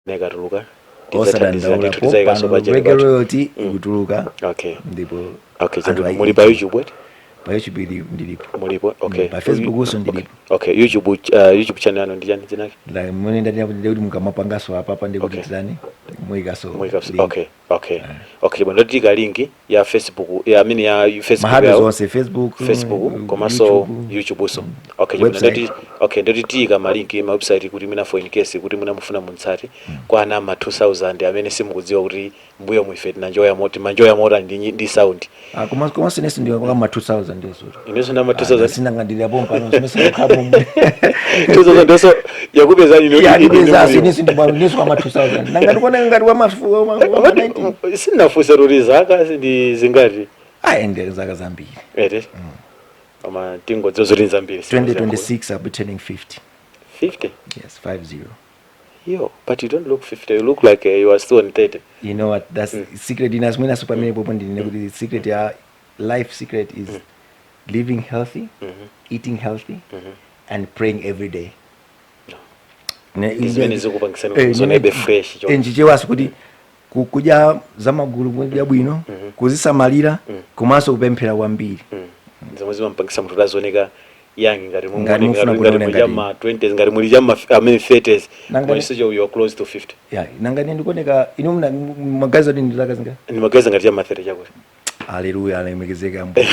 nekatuluka. Osadandaula, Tidzayikaso pano pa Reggae Royalty ikutuluka. Okay. Ndipo Okay. anthu Muli pa YouTube eti? Pa YouTube ndilipo. Mulipo, okay. Pa Facebook also ndilipo. Okay, YouTube channel yanu ndi chani dzinake? Like mmene ndati kuti mukamapangaso apapa ndi kuti Okay. titani, muyikaso Muyikaso. link. Okay, bwana, ndatika link ya Facebook ya amene ya Facebook Mahado yawo. zonse, Facebook, Facebook komanso YouTube. YouTube so. Okay, bwana. Website. Ndati, okay, ndati tika ma link ma website kuti mina for in case kuti muna mufuna muntsate kwa ana ma 2000 amene simukudziwa kuti mbuyo muife tinanjoya moti manjoya mota ndi sound. Ah, komanso inenso ndi kama 2000 ndiso. Inenso ndama 2000. Sinangandirapo mpano simesakhapo. 2000 ndiso yakupezani ino? Ya, ndipeza inenso inenso kama 2000, nangati kuona ngati wa ma 19. Sinafunsa kuti zaka ndi zingati. Ayi, ndi zaka zambiri. Ete, koma tingodziwa zoti nzambiri. 2026 I'll be turning 50. 50? Yes, 50. Yo, but you don't look 50. You look like you are still on 30. You know what, that's secret ina mwina pamene popo ndinene kuti secret ya life, secret is living healthy, eating healthy and praying every day. No. Ndi zimene zikupangisani kuti musonebe fresh choncho. Nchichewaso kuti kudya zamagulu, kudya bwino, kuzisamalira, komanso kupemphera kwambiri. Zomwe zimampangisa munthu kuti azioneka Young ngati Ngati mufuna ngati kuoneka muli ngati- chamma 20s, ngati muli chamma, I mean, 30s. Nanga- Koma you are close to 50. Ya, nanga ndikuoneka inu mna magazi ati ndi zaka zinga? Ndimagaza ngati chamma 30 chakuti. Haleluya, alemekezeke Ambuye.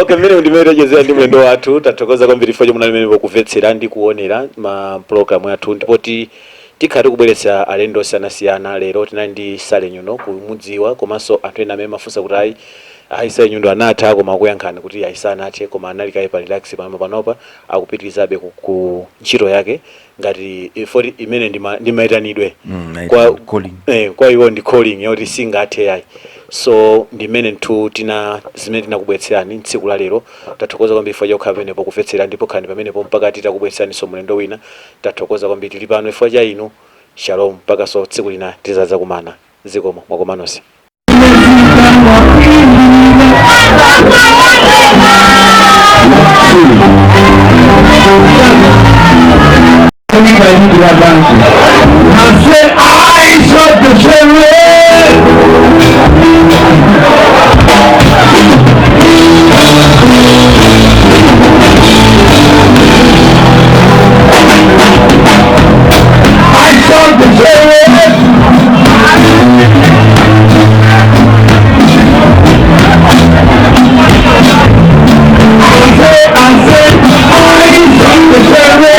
Okay, mmene ndimene tachezera ndi mlendo wathu, tathokoza kwambiri chifukwa chomwe munali pokumvetsera ndi kuonera ma program athu, ndipo tikhala tikubweretsa alendo osiyanasiyana. Lero tinali ndi Sally Nyundo, kumudziwa, komanso anthu ena amene mafunsa kuti ayi ayi, Sally Nyundo anatha, koma akuyankhani kuti ayi, sanathe, koma anali kaye pa relax. Pano panopa akupitirizabe ku ntchito yake ngati foti imene ndimayitanidwe Kwa calling. Kwa iwo ndi calling yoti singathe yayi. So ndimene nthu tina zimene tinakubweretserani tsiku la lero. Tathokoza kwambiri chifukwa chokhala pamenepo kumvetsera, ndipo khalani pamenepo mpaka titakubweretseraniso mlendo wina. Tathokoza kwambiri, tili pano chifukwa cha inu. Shalom, mpaka so tsiku lina tizadzakumana. Zikomo, mwakoma nonse. I said, eyes of the sheriff. Eyes of the sheriff. I said, eyes of the sheriff.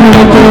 When the